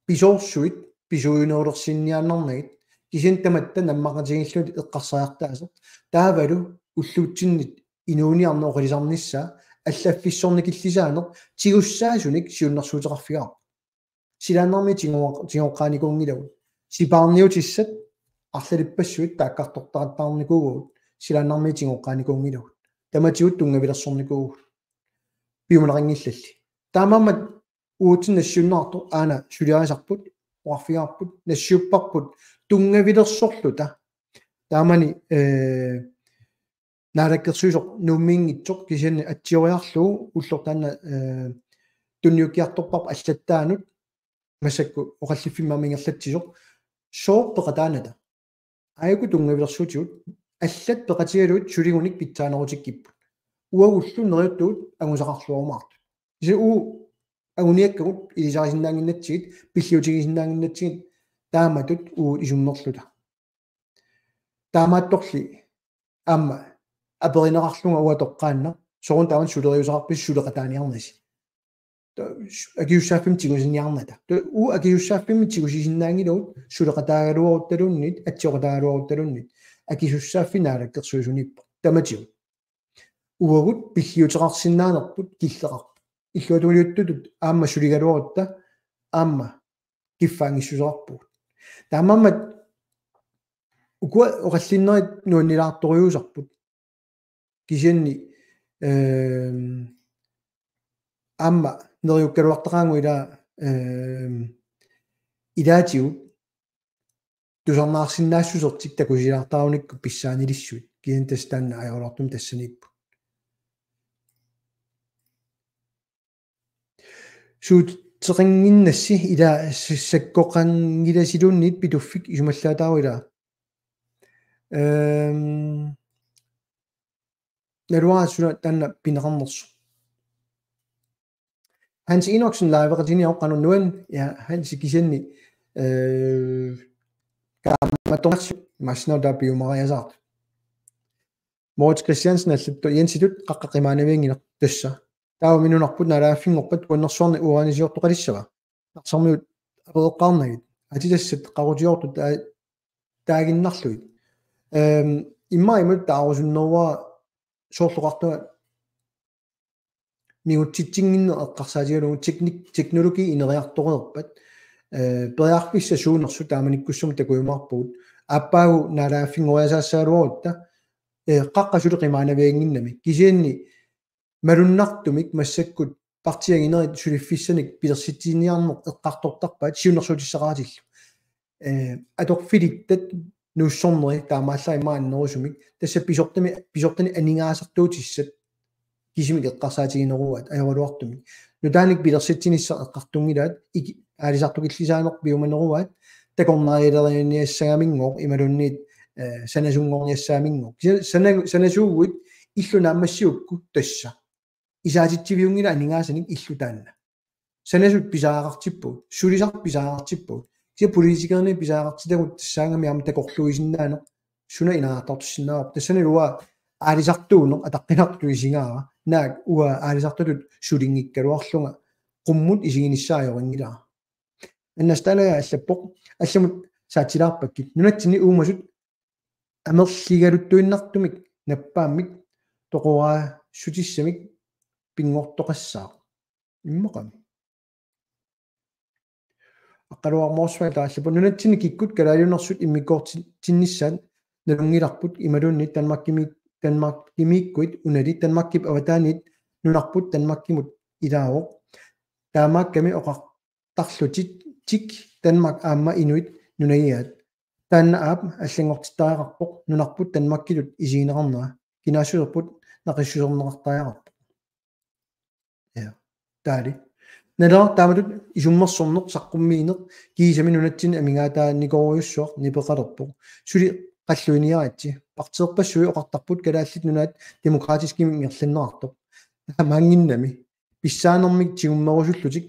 pisoorsuit pisuujunerulersinniaannarnagit, kisianni tamatta nammaqatigiillutik eqqarsariartaaseq, taavalu ulluutsinnit inuuniarneq oqilisaarnissaa allaffissornikillisaaneq tigussaasunik siunnersuuteqarfigaarput. Silaannarmiit tigo-, tigoqqaanikuunngilagut. Sipaarniutissat arlalippassuit taakkartortaqattaarnikuuagut, silaannarmiit tigoqqaanikuunngilagut. Tamatigut tunngavilersornikuuvugut. Piumaneqanngillalli. Taamaammat uatsinnut nassiunneqartoq aana suliarisarput, oqarfigaarput, nassiupparput, tunngavilersorluta. Taamani, eh, naalakkersuisoq Nuummiinngitsoq kisianni atsioriarlugu ulloq taanna, eh, tunniukkiartorparput allattaanut massakkut oqalliffimmi aamma ingerlatsisoq sooq peqataanata. Aajuku tunngavilersuutigut allat peqatigalugit suligunik pitsaanerutikkipput. Uagullu neriuttugut angusaqarluarumaartut. Kisianni uagut anguniakkagut ilisarisinnaannginnatsigit, pilliutigisinnaannginnatsigit taamatut uagut isummerluta. Taamaattorli aamma aperineqarlunga uanga toqqaannaq Soorunami taama suleriusaqarpisi suleqataaniarnasi. Akisussaaffimmik tigusinniarnata. Uagut akisussaaffimmik tigusisinnaanngilagut suleqataagaluaruttaluunniit, atsioqataagaluaruttaluunniit. Akisussaaffik naalakkersuisuniippoq. Tamatigut. Uagut pilliuteqarsinnaanerput killeqarpoq. Illuatungiliuttutut aamma suligaluarutta aamma kiffaanngissuseqarpugut. Taamaammat ukua oqallinnerit nuannilaartorujussuusarput. Kisianni, ehm, aamma neriukkaluartaqaagut ila, ehm, ilaatigut tusarnaarsinnaassusertik takusilaartarunikku pissaanilissuit. Kisianni tassa taanna ajoraluartumik tassaniippoq. Suuteqannginnassi ila s-, sakkoqanngilasiluunniit Pituffik isumallaataavoq ila. Ehm, naluara suna taanna pineqarnersoq. Hans Enoksen liveqatini oqqanut nuan, ja, Hans kisianni, eh, kaammatornersi massinaa tapiumariasaartut. Moritz Christiansen allappoq Jensitut qaqqa qimaanavianngilaq tassa. Taava minunarput naalagaaffinngorpat kuannersuarni uranisiortoqalissava. Narsarmiut apereqqaarnagit. Atitassat qaqutigoortut taa-, taaginnarlugit. Ehm, immaqa imatut taarusunnerua soorlu oqartunga mingutsitsinnginneq eqqarsaatigalugu teknik-, teknologi ineriartoreerpat, eh, periarfissat suunersut taamanikkussamik takujumaarpagut. Aappaagu naalagaaffinngoriasaassagaluarutta, eh, qaqqa suli qimaanaviannginnami. Kisianni malunnartumik massakkut partiit anginerit suliffissanik pilersitsiniarneq eqqartortarpaat siunnersuutissaqaratillu. Eh, atorfilittat nuussorneri taamaallaat immaqa annerusumik. Tassa pisortami, pisortani aningaasartuutissat kisimik eqqarsaatigineruaat ajoraluartumik. Nutaanik pilersitsinissaq eqqartunngilaat iki-, aalisartukillisaaneq piumaneruaat takornarialeriarniassagamigooq imaluunniit, eh, sanasunngorniassagamigooq. Kisianni sana-, sanasuuguit illu naammassigukku tassa. Isaatitsiviunngilaq aningaasanik illu taanna. Sanasut pisariaqartippagut, sulisartut pisariaqartippagut. Kisianni politikerinit pisariaqartitagut tassaagami aamma takorluuisinnaaneq suna ineriartortissinnaavarput. Tassanilu uanga aalisartuuneq ataqqinartutut isigaara. Naak uanga aalisartutut sulinngikkaluarlunga qummut isiginissaa ajorinngilara. Annastaana allappoq, allamut saatsilaarpakkit. Nunatsinni uumasut amerligaluttuinnartumik nappaammik toqorassutissamik pinngortoqassaaq. Immaqami. Aqqaluarmoorsuaq taallappoq nunatsinni kikkut kalaaliunersut immikkoortinnissaat nalunngilarput imaluunniit Danmarkimi-, Danmarkimiikkuit unali Danmarkip avataaniit nunarput Danmarkimut ilaavoq. Taamaakkami oqartarlutik tik Danmark aamma inuit nunagigaat. Taanna aap allanngortittariaqarpoq nunarput Danmarkitut isigineqarnera. Kinaassuserput naqissuserneqartariaqarpoq. Ja. Taali. Naleraq taamatut isummersorneq saqqummiineq kiisami nunatsinni amigaataanikoorujussuaq nipeqalerpoq. Suli qalluiniaritsi. Partiiorpassuit oqartarput Kalaallit Nunaat Demokraatiskimik ingerlanneqartoq. Taamaannginnami. Pissaanermik tigummerusullutik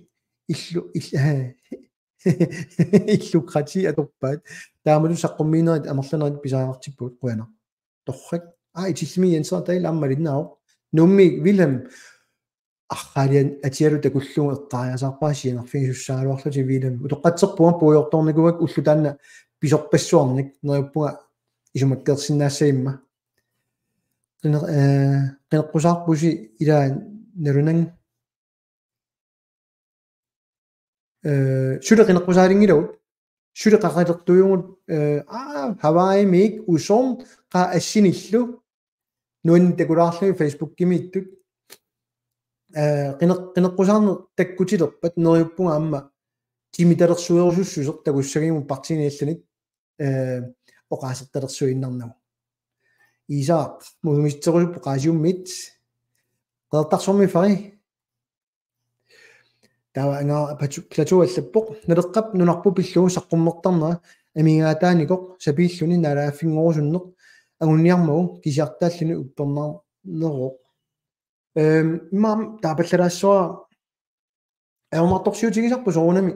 illu-, ill-, illokrati atorpaat. Taamatut saqqummiinerit amerlanerit pisariaqartippagut qujanaq. Torrak. Aa, Itillimi Jens Ardal aamma malinnaavoq. Nuummi Wilhelm. Arraalian atialu takullugu eqqaariasaarpara sianerfigisussaagaluarlutit Wilhelm. Utoqqatserpunga puigortoornikuuakka ulloq taanna pisorpassuarnik neriuppunga isumakkeersinnaassagimma. Qiner-, eh, qineqqusaarpusi ilaa nalunanngilaq. Eh, suli qineqqusaalinngilagut. Suli qaqalertuujugut, eh, aa, Hawaiimiik usorn qaa assinillu nuanni takulaarlugit Facebookimiittut. Eh, qineq-, qineqqusaarneq takkutilerpat neriuppunga aamma timitalersuerusussuseq takussagimmut partiini allanit, eh, oqaasertalersuinnarnagu. Iisaaq, musumisitserusuppoq Qaasiummiit. Qeqertarsuarmi Fari. Taava angaa patu-, Platou allappoq. Naleqqap nunarput pillugu saqqummertarnera amigaataanikoq sapiilluni naalagaaffinngorusunneq anguniarmagu kisiartaalluni uppernarneroq. Ehm, immaqa taapallalaassuara ajornartorsiutigisarput soorunami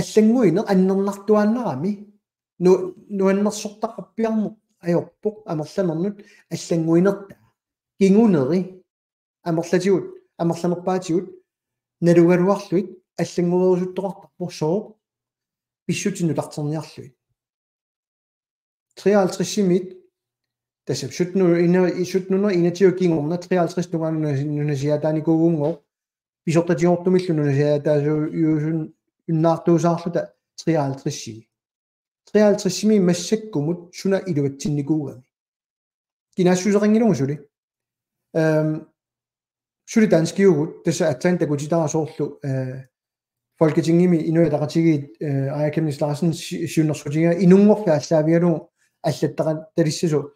allannguineq annernartuaannarami nu-, nuannersortaqarpiarneq ajorpoq amerlanernut allannguinertaa. Kinguneri amerlatigut, amerlanerpaatigut nalugaluarlugit allannguerusuttoqartarpoq sooq pissutsit nutarterniarlugit. Treoghalvtredsimiit, tassa sytten hundrede, sytten hundrede enogtyve kingorna treoghalvtreds tungaanut nunasiaataanikuugunngooq, pisortatigoortumillu nunasiaataasuusunnaartuusaarluta treoghalvtredsimi. Treoghalvtredsimi massakkumut suna iluatsinnikuugami. Kinaassuseqanngilagut suli. Øhm, suli danskiugut, tassa aatsaat takutitara soorlu, øh, Folketingimi Inuit Ataqatigiit, øh, Aaja Chemnitz Larsen si-, siunnersuutiga inunngorfik aallaavigalugu allattaqattalissasoq,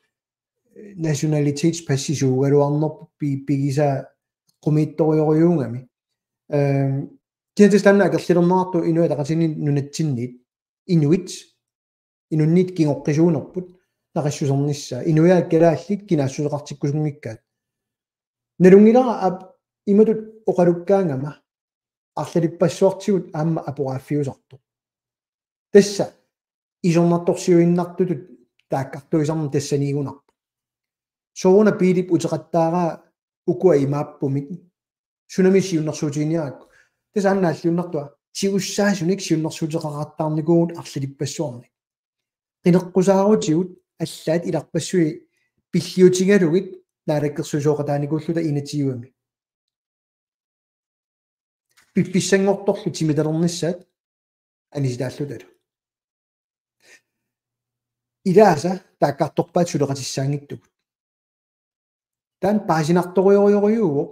øh, nationalitetspassisuugaluarnerput pi-, pigisaa qumiittorujorujuugami. Øhm, kisianni tassa taanna akerlilerneqartoq Inuit Ataqatigiinniit nunatsinniit. Inuit, inunniit kingoqqisuunerput, naqissusernissaa, inuiaat kalaallit kinaassuseqartikkusunngikkaat. Nalunngilara aap imatut oqalukkaangama, arlalippassuartigut aamma aporaaffiusartoq. Tassa, isornartorsiuinnartutut taakkartuisarneq tassaniigunarpoq. Sooruna Biilip uteqattaaraa ukua imaappumik, sunami siunnersuutiginiarakku. Tassa aamma naalliunnartua, tigussaasunik siunnersuuteqaqattaarnikuuvugut arlalippassuarnik. Qineqqusaarutigut allaat ilarpassui pilliutigalugit naalakkersuisooqataanikuulluta enogtyvemi. Piffissanngortorlu timitalernissaat anisitaallutalu. Ilaasa taakkartorpaat suleqatissaanngitsugut. Taanna paasinartorujorujuuvoq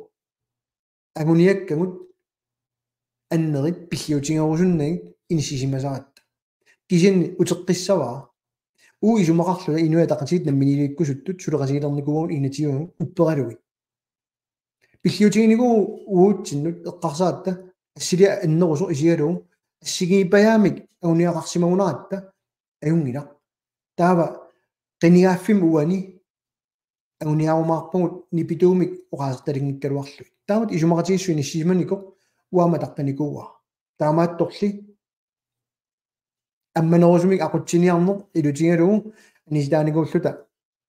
anguniakkagut annerit pilliutigerusunnagit inissisimasaratta. Kisianni uteqqissavara. Uagut isumaqarluta Inuit Ataqatigiit namminiilivikkusuttut suleqatigiinnikuugut enogtyvemi upperalugit. Pilliutiginikuuvugut uagutsinnut eqqarsaratta assiliaq annerusoq isigalugu assigiipajaamik anguniagaqarsimagunaratta ajunngilaq. Taava qinigaaffimmi uani anguniarumaarpagut nipituumik oqaasertalinngikkaluarlugit. Taamatut isumaqatigiissut inissisimanikoq uanga mataqqinikuuara. Taamaattorli ammanerusumik aqutsiniarneq ilutigalugu anisitaanikuulluta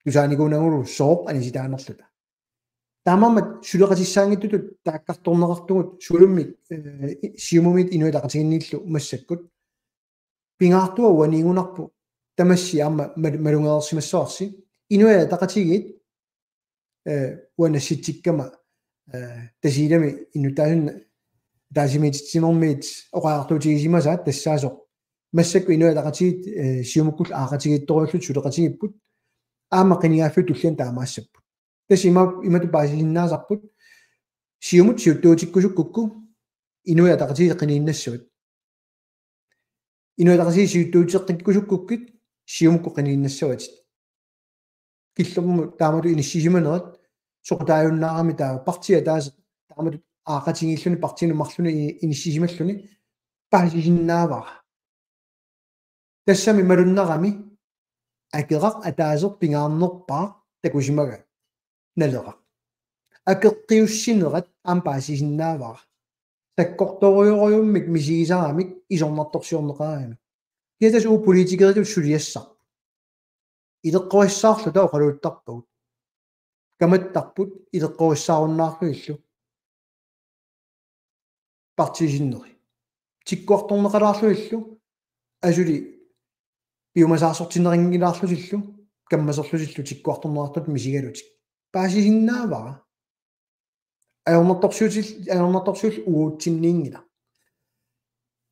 tusaanikuunagulu sooq anisitaanerluta. Taamaammat suleqatissaanngitsutut taakkartorneqartugut suulummik, øh, Siumumiit Inuit Ataqatigiinniillu massakkut. Pingaartua uaniigunarpoq tamassi aamma mal-, malugereersimassavarsi. Inuit Ataqatigiit, øh, uanga nassitsikkama, øh, Tasiilami innuttaasunut ataatsimik ititsinermiit oqariartuutigisimasaat tassaasoq. Massakkut Inuit Ataqatigiit, øh, Siumukkullu aaqatigiittorujuullutik suleqatigiipput. Aamma qinigaaffik tulliani taamaassapput. Tassa ima-, imatut paasisinnaasarput. Siumut siuttuutikkusukkukku Inuit Ataqatigiit qiniinnassavat. Inuit Ataqatigiit siuttuuteqqikkusukkukkit Siumukkut qiniinnassavatit. Killormut taamatut inissisimanerat soqutaajunnaarami taava partiit ataaseq taamatut aaqatigiilluni partiinut marlunut i-, inissisimalluni paasisinnaavara. Tassami malunnarami akeraq ataaseq pingaarnerpaaq takusimagaat. Naleraq. Akeqqiussinerat aamma paasisinnaavara. Sakkortorujorujummik misigisaramik isornartorsiorneqarami. Kisianni tassa uagut politikeritut suliassarput. Ileqqorissaarluta oqaluuttarpagut. Kamattarput ileqqorissaarunnaarlugillu. Partiit sinneri. Tikkuartorneqalaarlugillu. Asuli piumasaarsortinneqanngilaarlutillu. Kammaserlutillu tikkuartorneqartut misigalutik. Paasisinnaavara. Ajornartorsiutil-, ajornartorsiut uatsinnginngillat.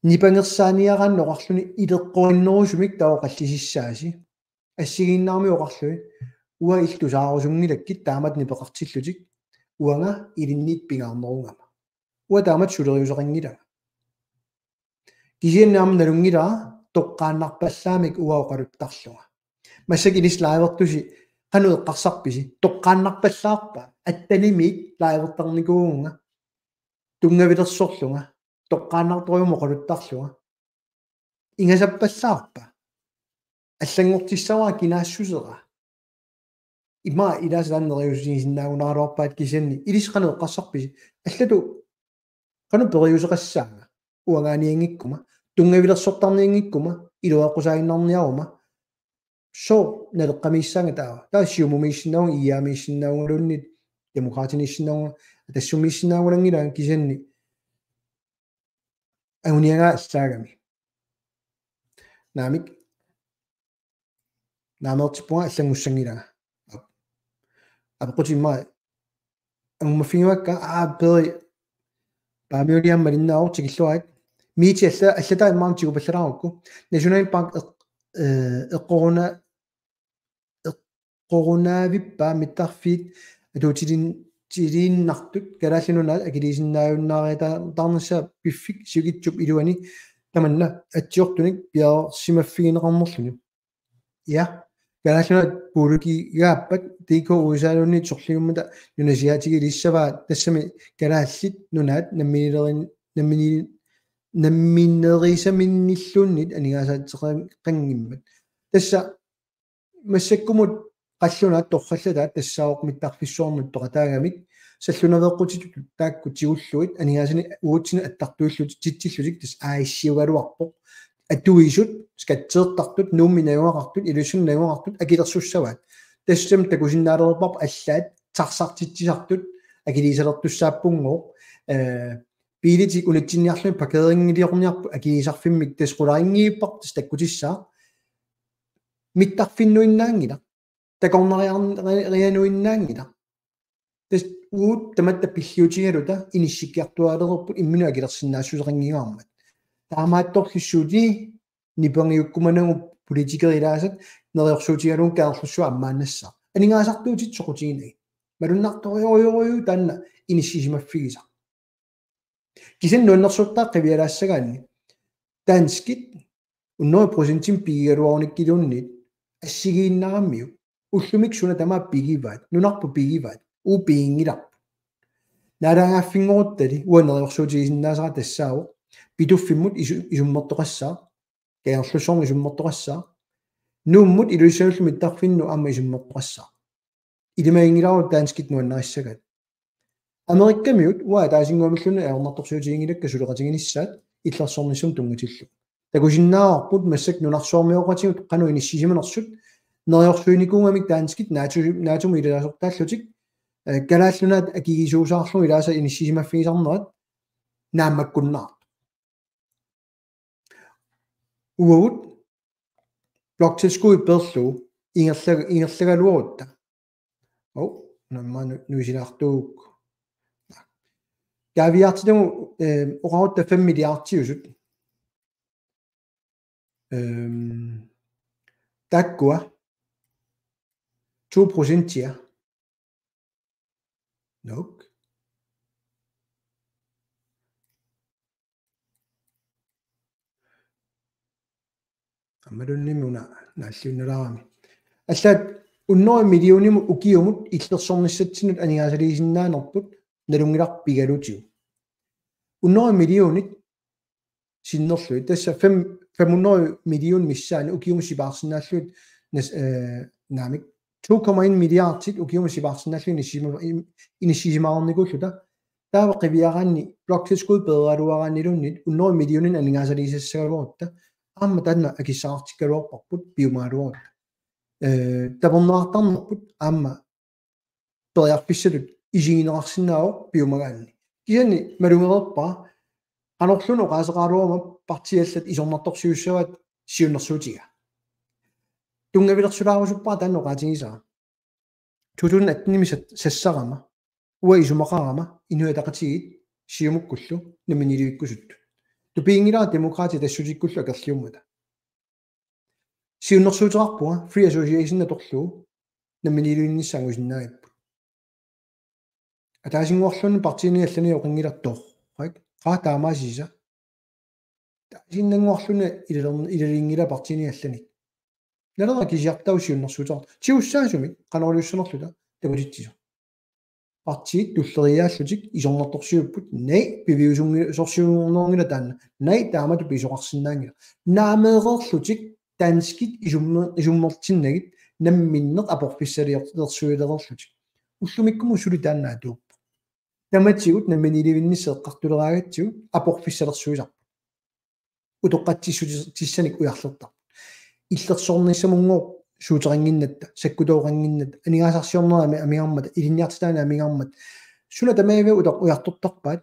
Nipangersaaniaraanni oqarluni ileqqorinnerusumik taava oqallisissaasi. Assigiinnarmik oqarluni uanga illit tusaarusunngilakka taamatut nipeqartillutit uanga ilinniit pingaarnerugama. Uanga taamatut suleriuseqanngilanga. Kisianni aamma nalunngilara toqqaannarpallaamik uanga oqaluttarlunga. Massakkut ilissi livertusi qanoq eqqarsarpisi toqqaannarpallaarpa attanimiit livertarnikuuvunga tunngavilersorlunga toqqaannartorujummik oqaluttarlunga. Ingasappallaarpa. Allanngortissavara kinaassusera. Ima ilaasa taanna neriuutigisinnaagunaraluarpaat kisianni ilissi qanoq eqqarsarpisi allatut qanoq periuseqassaanga uangaanianngikkuma tunngavilersortarnianngikkuma iluaqusaaginnarniaruma sooq naleqqamiissaanga taava. Taava Siumumiissinnaavunga, IA-miissinnaavungaluunniit, Demokraatiniissinnaavunga, Atassumiissinnaavungaluunniit kisianni anguniagaa allaagami. Naamik. Naameertippunga, allanngussanngilanga. Apeqqutit immaqa angummaffigivakka, aa, Peeri Paamiuliamma malinnaavoq, tikilluarit. Miiti alla-, allataa immaqa tigupallalaarukku. Nationalbank eq-, eh, eqqoruna-, eqqorunaavippa mittarfiit atuutilin-, tiliinnartut Kalaallit Nunaat akiliisinnaajunnaariataarnissaa piffik sivikitsup iluani tamanna atsiortunik piareersimaffigineqarnerluni. Ja, Kalaallit Nunaat puulukigaappat, D K U S A-luunniit sorliummata nunasiaatigiilissavaat, tassami Kalaallit Nunaat namminilerin-, nammini-, nammineriisaminnilluunniit aningaasaateqanngimmat. Tassa massakkumut qallunaat torrallataat tassaavoq mittarfissuarnut toqataagamik, sallunaveeqqutitut taakku tigullugit aningaasanik uatsinnut attartuillutik titsillutik, tassa aassiugaluarpoq. Atuisut, skatteertartut, Nuummi najugaqartut, Ilulissanut najugaqartut akilersussavaat. Tassami takusinnaalerparput allaat taxartitsisartut akiliisalertussaappunngooq. Eh, biilitik unitsinniarlugit parkerinngiliorniarput akiliisarfimmik, tassa qularinngivippara, tassa takkutissaaq. Mittarfinnuinnaanngilaq. Takornariar-, ri-, rianuinnaanngilaq. Tassa uagut tamatta pilliutigaluta inissikkiartuaalereerput imminut akilersinnaassuseqanngigaarmat. Taamaattorli suli nipangiukkumanagu politikerit ilaasat neriorsuutigalugu Kangerlussuaq ammaannassaaq. Aningaasartuutit soqutiginagit. Malunnartorujorujuuvoq taanna inissisimaffigisaq. Kisianni nuannersortaa qivialaassagaanni. Danskit hundrede procentimik pigigaluarunikkiluunniit assigiinnaramiuk. Ullumikkut suna tamaat pigivaat, nunarput pigivaat, uagut piginngilarput. Naalagaaffinngorutta uanga neriorsuutigisinnaasara tassaavoq Pituffimmut isu-, isummertoqassaaq, Kangerlussuarmut isummertoqassaaq, Nuummut Ilulissanullu mittarfinnut aamma isummertoqassaaq. Ilimaginngilagut danskit nuannarissagaat. Amerikkamiut uanga ataasinnguamilluunniit ajornartorsiutiginngilakka suleqatiginissaat illersornissamut tunngatillugu. Takusinnaavarput massakkut nunarsuarmioqatigut qanoq inissisimanersut, neriorsuinikuugamik danskit NATO-, NATO-mut ilaasortaallutik, eh, Kalaallit Nunaat akigisuusaarlugu ilaasa inissisimaffigisarnerat naammakkunnaartoq. Uagut bloktilskud peerlugu ingerlag-, ingerlagaluarutta. Ov, namma nu-, nuisilaartuuk. Kaaviiaartitagut, eh, oqarutta fem milliardiusut. Ehm, taakkua to procentia. Nok. Aammaluunniimmi una naalliunnalaarami. Allaat hundrede millionimut ukiumut illersornissatsinnut aningaasaliisinnaanerput nalunngilarput pigalutigu. Hundrede millionit sinnerlugit. Tassa fem, fem hundrede million missaani ukiumut sipaarsinnaallugit nas-, eh, naamik, to komma en milliardit ukiumut sipaarsinnaallugit inissisima-, im-, inissisimaarnikuulluta. Taava qiviaraanni bloktilskud peeraluaraanniluunniit hundrede millionit aningaasaliisassagaluarutta. Aamma taanna akissaqartikkaluarparput piumagaluarutta. Eh, taperneqartarnerput aamma periarfissatut isigineqarsinnaavoq piumagaanni. Kisianni malugereerpara qanorluunniit oqaaseqaraluaruma partiit allat isornartorsiussavaat siunnersuutiga. Tunngavilersulaarusuppara taanna oqaatigisara. To tusind atten-imi sat-, sassarama, uanga isumaqarama, Inuit Ataqatigiit Siumukkullu namminiilivikkusuttut. Tupiginngilara Demokraatit Atassutikkullu akerliummata. Siunnersuuteqarpunga Free Association atorlugu namminiilivinnissaa angusinnaagipput. Ataasinnguarluunniit partiini allani oqanngilaq torrak. Qaa taamaasisa. Taasiinnannguarluunniit ilaler-, ilalinngilaq partiini allani. Naleraq kisiartaavoq siunnersuuteqartoq. Tigussaasumik qanoq iliussanerluta takutitsisoq. Partiit tulleriiaallutik isornartorsiupput, nej, piviusunngi-, sorsiunerunngilaq taanna. Nej, taamatut pisoqarsinnaanngilaq. Naameereerlutik danskit isumme-, isummertinnagit namminneq aporfissalior-, -lersuilereerlutik. Ullumikkumut suli taanna atuuppoq. Tamatigut namminiilivinnissaq eqqartuleraangatsigu aporfissalersuisarput. Utoqqatsissutissanik ujarlertarput. Illersornissamunngooq suuteqannginnatta, sakkutooqannginnatta, aningaasarsiornermi amigarmata, ilinniartitaanermi amigarmata. Suna tamaviat utoq ujartortarpaat,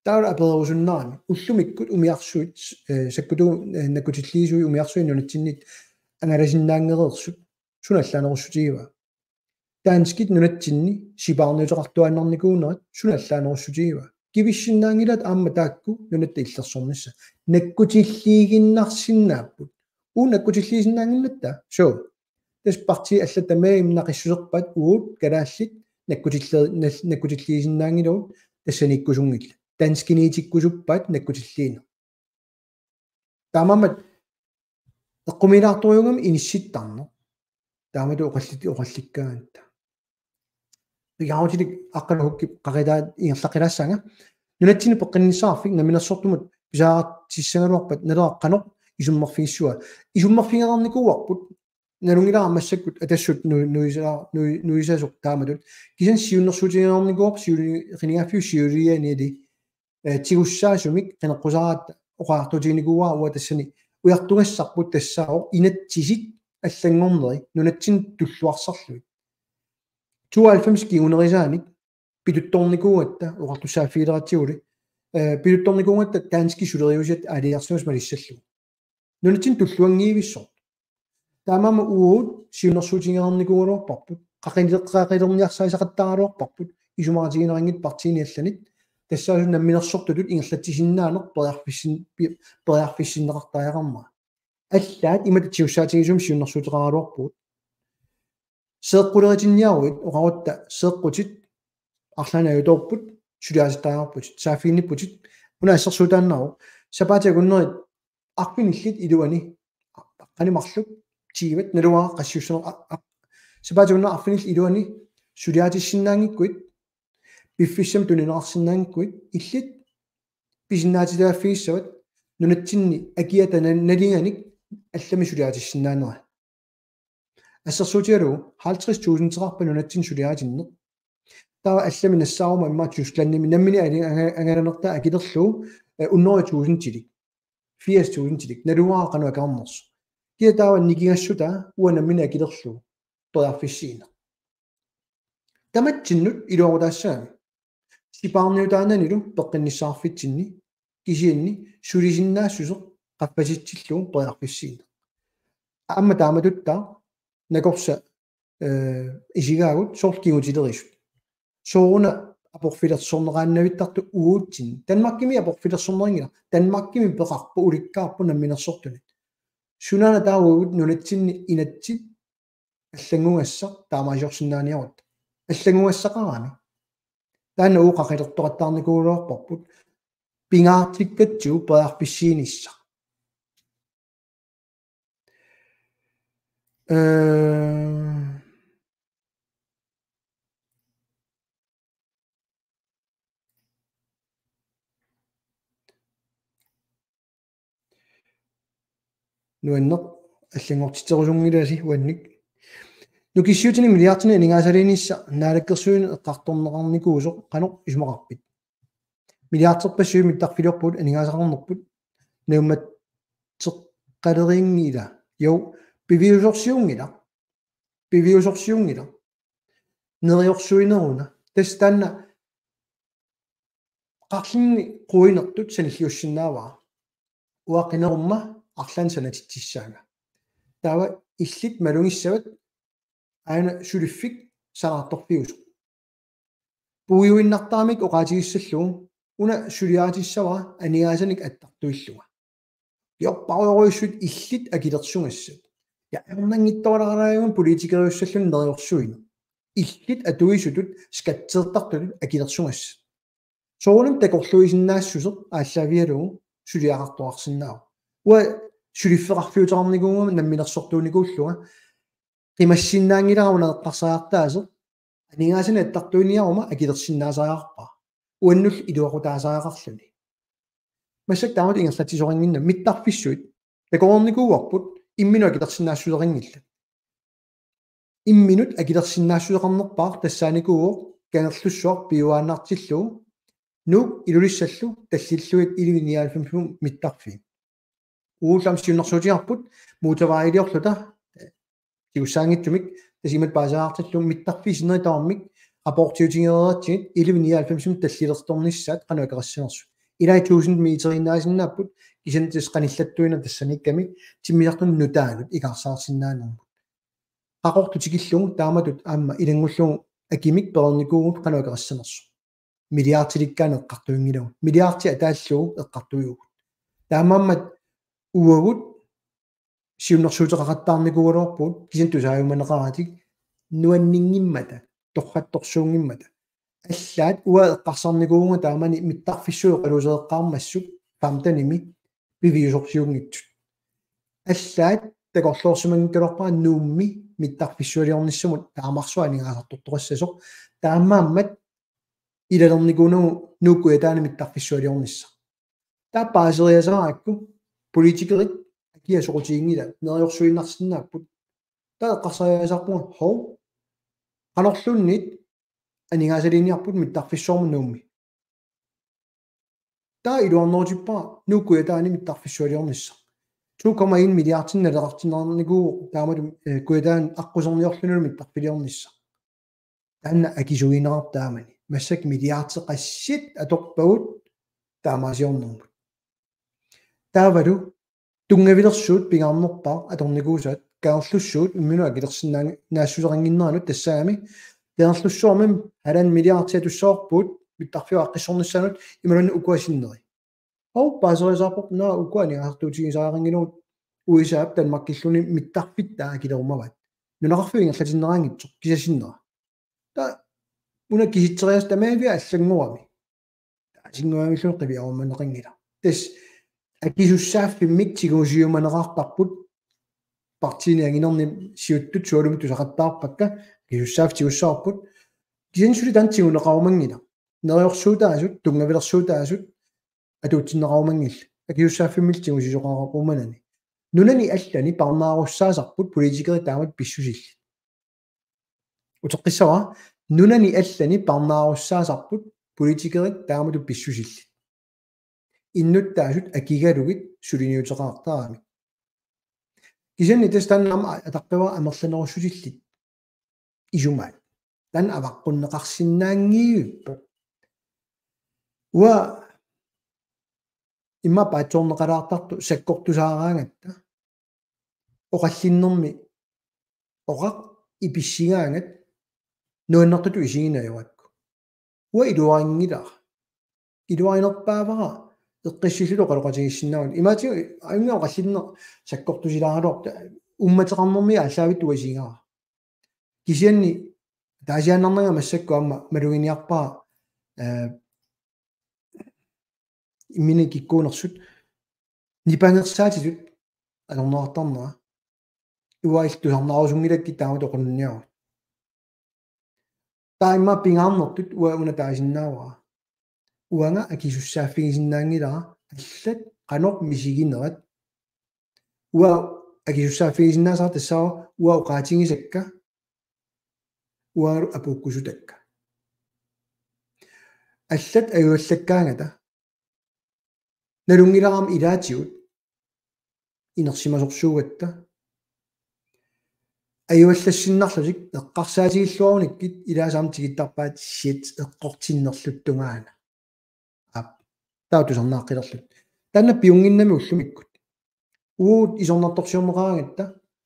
taava apererusunnarami, ullumikkut umiarsuit, eh, sakkutu-, eh, nakkutilliisuit umiarsuit nunatsinniit angalasinnaanngereersut, suna allaanerussutigivaa. Danskit nunatsinni sipaarniuteqartuaannarnikuunerat suna allaanerussutigivaa. Kivissinnaanngilaat aamma taakku nunatta illersornissaa. Nakkutilliiginnarsinnaapput. Uagut nakkutilliisinnaannginnatta. So. Tassa partiit allat tamaasa naqissuserpaat uagut kalaallit nakkutilli-, nal-, nakkutilliisinnaanngilagut tassaniikkusunngillat. Danskiniitikkusuppaat nakkutilliineq. Taamaammat eqqumiilaartorujuugami inissittarneq. Taamatut oqallit-, oqallikkaangatta. Pigaarutilik Aqqaluhukki qaqitaat ingerlaqqilaassaanga. Nunatsinni peqqinnissaqarfik namminersortumut pisaaratissagaluarpat Naleraq qanoq isummerfigissavaa. Isummerfigereernikuuarput. Nalunngilara massakkut Atassut nu-, nuisa-, nu-, nuisasoq taamatut. Kisianni siunnersuutigereernikuuarput siuli-, qinigaaffiup siuliani, eh, tigussaasumik qineqqusaaratta oqariartuutiginikuuara uanga tassani ujartugassarput tassaavoq inatsisit allanngorneri nunatsinni tulluarsarlugit. Tooghalvfems kingunerisaanik pituttornikuugatta oqartussaaffigileratsiguli, eh, pituttornikuugatta danskit suleriusiat aalajangersimasut malissallugu. Nunatsinni tulluanngivissoq. Taamaammat uagut siunnersuutigereernikuugaluarparput, qaqiniteqqaaqilerniarsarisaqattaaraluarparput, isumaqatigineqanngitsut partiinit allanit, tassaasoq namminersortutut ingerlatsisinnaaneq periarfissin-, pi-, periarfissinneqartariaqarmata. Allaat imatut tigussaatigisumik siunnersuuteqaraluarpugut. Seeqquleritinniaruit oqarutta seeqqutit arlaannik ajutoorput, suliaasittariaqarputit, saaffiginnipputit, una assersuutaannarpoq. Sapaatip akunnerit arfinillit iluani, qanimarluk, tiivat, naluara qassiussaneq, a-, a-, sapaatip akunnerit arfinillit iluani suliaatissinnaanngikkuit, piffissami tunineqarsinnaanngikkuit, illit pisinnaatitaaffigissavat nunatsinni akiata na-, nalinganik allamik suliaatissinnaanerat. Assersuutigalugu halvtreds tusindeqarpat nunatsinni suliaatinneq. Taava allamik nassaaruma immaqa Tysklandimi nammineq ali-, anga-, angalanertaa akilerlugu, eh, hundrede tusindilik, firs tusindilik, naluara qanoq akeqarnersoq. Kia taava nikingassutaa uanga nammineq akilerlugu periarfissiineq. Tamatsinnut iluaqutaassagami. Sipaarniutaananilu peqqinnissaqarfitsinni kisianni sulisinnaassuseq qaffasitsillugu periarfissiineq. Aamma taamatuttaaq nakorsat, eh, isigaagut soorlu kingutilerisut. Sooruna aporfilersorneqaannavittartut uatsinnut. Danmarkimi aporfilersornerinngilaq. Danmarkimi peqarpoq ulikkaarpoq namminersortunit. Sunaana taava uagut nunatsinni inatsit allanngugassaq taamaaliorsinnaaniarutta. Allanngugassaqarami. Taanna uagut qaqilertoqattaarnikuugaluarparput. Pingaartikkatsigu periarfissiinissaq. Eh, Nuanneq allanngortitserusunngilasi uannik. Nukissiutinik milliardinik aningaasaliinissaq naalakkersuisunut eqqartorneqarnikuusoq qanoq isumaqarpit? Milliarderpassuit mittarfiliorpugut aningaasaqarnerput naammatseqqaleriinngilaq. Jo, piviusorsiunngilaq. Piviusorsiunngilaq. Neriorsuineruna. Tassa taanna qarlunni quinertut sanilliussinnaavara. Uanga qinerumma arlaannik sanatitsissaanga. Taava illit malugissavat aana suliffik sanaartorfiusoq. Puiguinnartaramik oqaatigissallugu una suliaatissavara aningaasanik attartuillunga. Piorparujorujussut illit akilersugassat. Ja ajornanngitsooraleraangat politikeriussalluni neriorsuineq. Illit atuisutut skatteertartutut akilersugassat. Soorunami takorluuisinnaassuseq aallaavigalugu suliaqartoqarsinnaavoq. Uanga suliffeqarfiuteqarnikuugama namminersortuunikuullunga qimassinnaanngilara una eqqarsariartaaseq, aningaasanik attartuiniaruma akilersinnaasariaqarpara. Uannullu iluaqutaasariaqarluni. Massakkut taamatut ingerlatsisoqannginnami mittarfissuit takoreernikuuarput imminut akilersinnaassuseqanngillat. Imminut akilersinnaassuseqarnerpaaq tassaanikuuvoq Kangerlussuaq piujuaannartillugu Nuuk Ilulissallu tallillugit elleve nioghalvfems mittarfiit. Uagut aamma siunnersuutigaarput motorvejiliorluta tigussaanngitsumik, tassa imatut paasisaartillugu mittarfiit sinneri tamarmik rapportiutigereeratsigit elleve nioghalvfemsimik tallilertornissaat qanoq akeqassanersut. Ilai tusind meteriinnaasinnaapput, kisianni tassa qanillattuineq tassaniikkami timmisartunut nutaanut ikaarsaarsinnaanermut. Qaqortoq tikillugu taamatut aamma ilanngullugu akimik pereernikuuvugut qanoq akeqassanersoq. Milliardilikkaanni eqqartuinngilagut. Milliardi ataallugu eqqartuivugut. Taamaammat uagut siunnersuuteqaqattaarnikuugaluarpugut, kisianni tusaajumaneqaratik nuanninngimmata, torrattorsuunngimmata. Allaat uanga eqqarsarnikuuvunga taamani mittarfissuit oqaluusereqqaarmassuk femtenimi piviusorsiunngitsut. Allaat takorloorsimanngikkaluarpara Nuummi mittarfissualiornissamut taamarsuaq aningaasartortoqassasoq, taamaammat ilalernikuunagu Nuuk Kujataani mittarfissualiornissaq. Taava paaseriasaarakku politikerit akia soqutiginngilaat, neriorsuinnarsinnaapput. Taava eqqarsariasaarpunga: Hov, qanorluunniit aningaasaliiniarput mittarfissuarmut Nuummi? Taava iluarnerutippara Nuuk Kujataani mittarfissualiornissaq. To komma en milliardinik naleqartinneqarnikuuvoq taamatut, eh, Kujataani aqquserniorlunilu mittarfiliornissaq. Taanna akisuineqartoq taamani. Massakkut milliardit qassit atorpagut taamaasiornermut. Taavalu tunngavilersuut pingaarnerpaaq atornikuusaat, Kangerlussuut imminut akilersinnaanngitsoq naassuseqannginneranut, tassagami Kangerlussuarmi halvanden milliardia tussavarput mittarfiup aaqqissornissaanut imaluunniit ukua sinneri. Hov, paaseriasaarparput, naa, ukua aningaasartuutigisariaqanngilagut, U S A-p Danmarkilluunniit mittarfittaat akilerumavaat. Nunaqarfiup ingerlatinneraanngitsoq, kisitsisinera. Taava una kisitseriasaat tamaviaat allanngorami. Taasinnguamilluunniit qiviarumaneqanngilaq. Tassa akisussaaffimmik tigusiumaneqartarput, partiini anginerni siuttut sualummik tusaqattaarpakka, akisussaaffik tigussavarput. Kisianni suli taanna tiguneqarumanngilaq. Neriorsuutaasut, tunngavilersuutaasut atuutsinneqarumanngillat. Akisussaaffimmillu tigusisoqarumanani. Nunani allani parnaarussaasarput politikerit taamatut pissusillit. Uteqqissavara, nunani allani parnaarussaasarput politikerit taamatut pissusillit. Innuttaasut akigalugit suliniuteqartaramik. Kisianni tassa taanna aamma ataqqivara amerlanerussusillit isumaat. Taanna avaqqunneqarsinnaanngivippoq. Uanga immaqa paatsoorneqalaartartoq sakkortusaaraangatta. Oqallinnermi oqaq ipissigaangat nuannertutut isigineq ajorakku. Uanga iluarinngilara. Iluarinerpaavara eqqissilluta oqaloqatigiissinnaavutit. Imaatigut ajunngilaq oqallinneq sakkortusilaaraluartoq, uummateqarnermi aallaavittut uanga isigigaara. Kisianni taasiaannarnanga massakkut aamma maluginiarpara, eh, imminut kikkuunersut nipangersaatitut atorneqartarnera. Uanga illit tusarnaarusunngilakkit taamatut oqalunniaruit. Taava immaqa pingaarnertut uanga una taasinnaavara. Uanga akisussaaffigisinnaanngilara allat qanoq misiginerat. Uanga akisussaaffigisinnaasara tassaavoq uanga oqaatigisakka, uangalu apuukkusutakka. Allat ajuallakkaangata. Nalunngilarami ilaatigut inersimasorsuugatta. Ajuallassinnarlutik eqqarsaatigilluarunikkit ilaasa aamma tikittarpaat, shit, eqqortinnerluttungaana. Aap. Taava tusarnaaqqilerlutik. Taanna piunnginnami ullumikkut. Uagut isornartorsiorneqaraangatta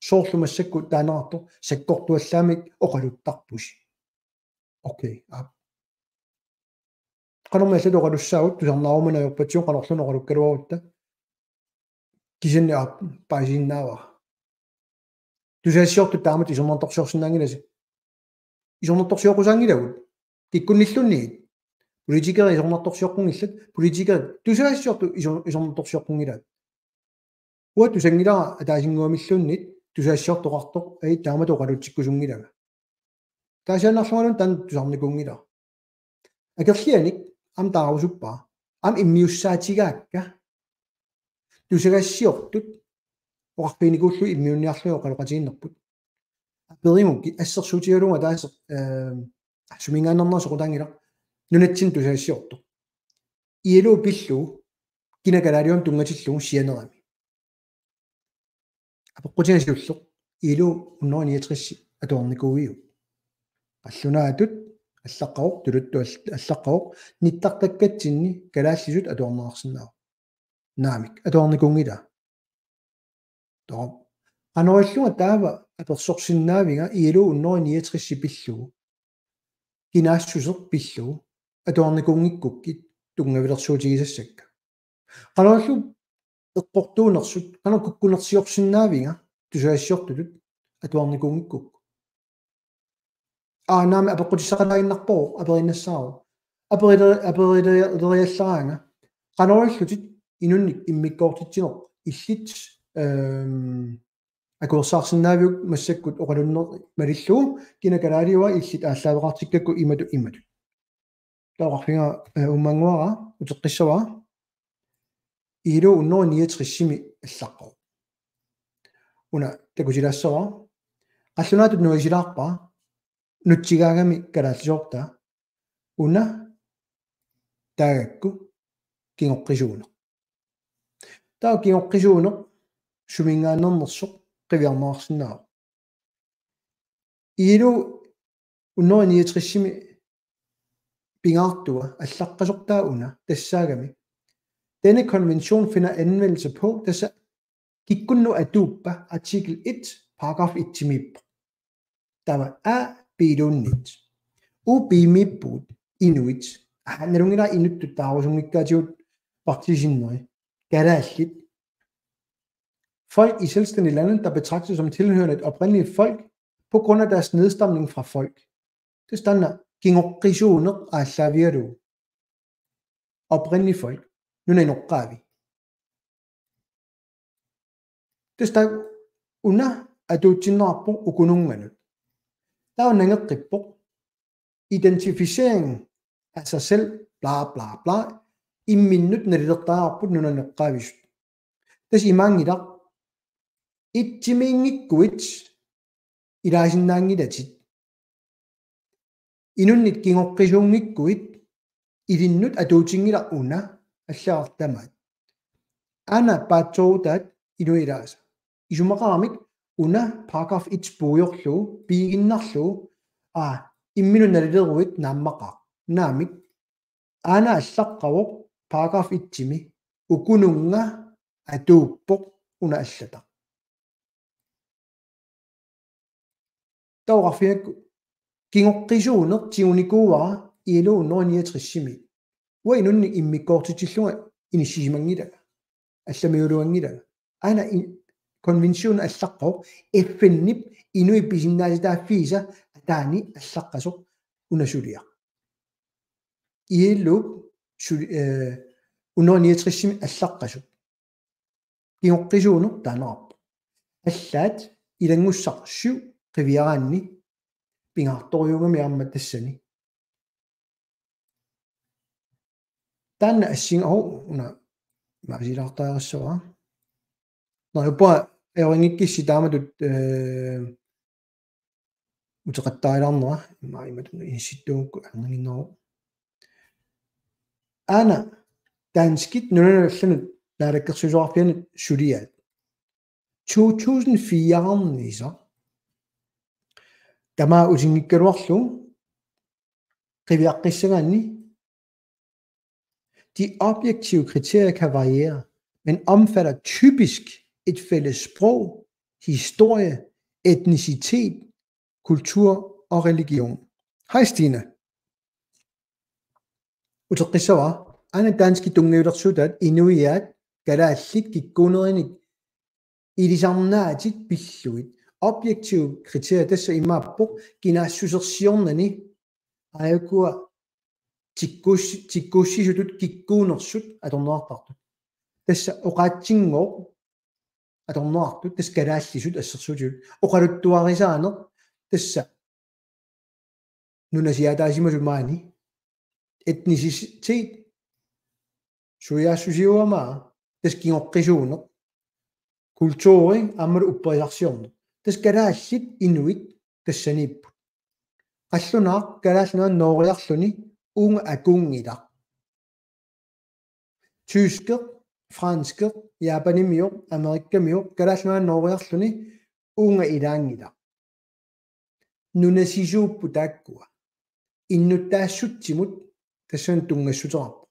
soorlu massakkut taaneqartoq sakkortuallaamik oqaluttarpusi. Okay, aap. Qanormi allatut oqalussaagut, tusarnaarumaneq ajorpatsigu qanorluunniit oqalukkaluarutta. Kisianni aap, paasisinnaavara. Tusagassiortut taamatut isornartorsiorsinnaanngilasi. Isornartorsioqqusaanngilagut. Kikkunnilluunniit. Politikerit isornartorsioqqunngillat, politikerit tusagassiortut iso-, isornartorsioqqunngilaat. Uanga tusanngilara ataasinnguamilluunniit tusagassiortoqartoq, ai, taamatut oqalutsikkusunngilanga. Taasiaannarlungaluunniit taanna tusarnikuunngilara. Akerlianik aamma taarusuppara. Aamma immiussaatigaakka. Tusagassiortut oqarfiginikuullugit immiunniarlugit oqaloqatigiinnerput. Aperigukkit, assersuutigalugu ataaseq, eh, suminngaannarnera soqutaanngilaq. Nunatsinni tusagassiortoq. I L O pillugu kina kalaaliummik tunngatillugu sianerami. Apeqqutiga siulleq. I L O hundrede niogtres atuarnikuuiuk. Qallunaatut allaqqavoq, tuluttut all-, allaqqavoq, nittartakkatsinni kalaallisut atuarneqarsinnaavoq. Naamik, atuarnikuunngilaa. Too. Qanoq ililluta taava apersorsinnaaviga I L O hundrede niogtres pillugu. Kinaassuseq pillugu. Atuarnikuunngikkukkit tunngavilersuutigisassakka. Qanorlu eqqortuunersut, qanoq kukkunersiorsinnaaviga tusagassiortutut atuarnikuunngikkukku. Aa, naamik apeqqutissaqalaaginnarpoq, aperinnassaavoq. Aperila-, aperileriallaraanga. Qanorillutit inunnik immikkoortitsineq illit, ehm, akuersaarsinnaaviuk massakkut oqalunneq malillugu, kina kalaaliua illit aallaaveqartikkakku imatut imatut. Taava oqarfiga, eh, uummannguara, uteqqissavara. I L O hundrede niogtres-imi allaqqavoq. Una takutilaassavara. Qallunaatut nuisilaarpara. Nutsigaagami kalaallisoortaa. Una taagakku kingoqqisuuneq. Taava kingoqqisuuneq suminngaanneernersoq qiviarneqarsinnaavoq. I L O hundrede niogtres-imi pingaartua allaqqasortaa una tassaagami: Denne konvention finder anvendelse på, tassa kikkunnut atuuppa artikel et, paragraf et-imiippoq. Taava A B-luunniit. U B-miippugut inuit. Aa, nalunngilara inuttut taarusunngikkaatigut partiit sinneri. Kalaallit. Folk i selvstændige lande, der betragtes som tilhørende et oprindeligt folk på grund af deres nedstamning fra folk. Tassa taanna kingoqqisuuneq aallaavigalugu. Oprindelige folk. Nunap inoqqaavi. Tassa taava una atuutsinneqarpoq ukununnganut. Taava nangeqqippoq: Identificering af sig selv, bla, bla, bla. Imminnut nalilertariaqarput nunap inoqqaavisut. Tassa imaanngilaq: Et-imiinngikkuit ilaasinnaanngilatit. Inunnit kingoqqisuunngikkuit ilinnut atuutinngilaq una, allagartamaat. Aana paatsoorutaat inuit ilaasa. Isumaqaramik una paragraf et puigorlugu, piiginnarlugu, aa, imminut nalileruit naammaqaaq. Naamik, aana allaqqavoq paragraf et-imi: Ukununnga atuuppoq una allataq. Taava oqarfigakku kingoqqisuuneq tigunikuuara I L O hundrede niogtres-imi. Uanga inunnik immikkoortitsillunga inissisimanngilanga. Allamiuluanngilanga. Aana i-, konvention allaqqavoq F N-ip inuit pisinnaatitaaffiisa ataani allaqqasoq una suliaq. I L O su-, eh, hundrede niogtres-imi allaqqasoq. Kingoqqisuuneq taaneqarpoq. Allaat ilanngussaq syv qiviaraanni pingaartorujuugami aamma tassani. Taanna assinga-, hov, una imaasilaartariaqassavara. Nå, uppa ajoringikkissi taamatut, eh, uteqattaarilaarnera, ima, imatut inissittuugukku annaginnaaru. Aana danskit nunanut allanut naalakkersuisoqarfianut suliaat. To tusind fire-arnisa. Tamaat usinngikkaluarlugu qiviaqqissagaanni: De objektive kriterier kan variere, men omfatter typisk et fælles sprog, historie, etnicitet, kultur og religion. Hej Stine. Uteqqissavara, aana danskit tunngavilersuutaat inuiaat kalaallit kikkuunerinik ilisarnaatit pillugit. Objektive kriterier, tassa imaappoq kinaassusersiornani aajukua tikkuus-, tikkuussisutut kikkuunersut atorneqartartut. Tassa oqaatsinngooq atorneqartut, tassa kalaallisut assersuutigut. Oqaluttuarisaaneq, tassa nunasiaataasimasut maani. Etnicitet, suiaassusiuamaa, tassa kingoqqisuuneq. Kulturi aammalu upperisarsiorneq. Tassa kalaallit inuit tassaniipput. Qallunaaq Kalaallit Nunaannut nooriarluni uunga akuunngilaq. Tyskeq, franskeq, Japanimioq, Amerikkamioq, Kalaallit Nunaannut nooriarluni uunga ilaanngilaq. Nunasisuupput taakkua. Innuttaassutsimut tassani tunngassuteqarpoq.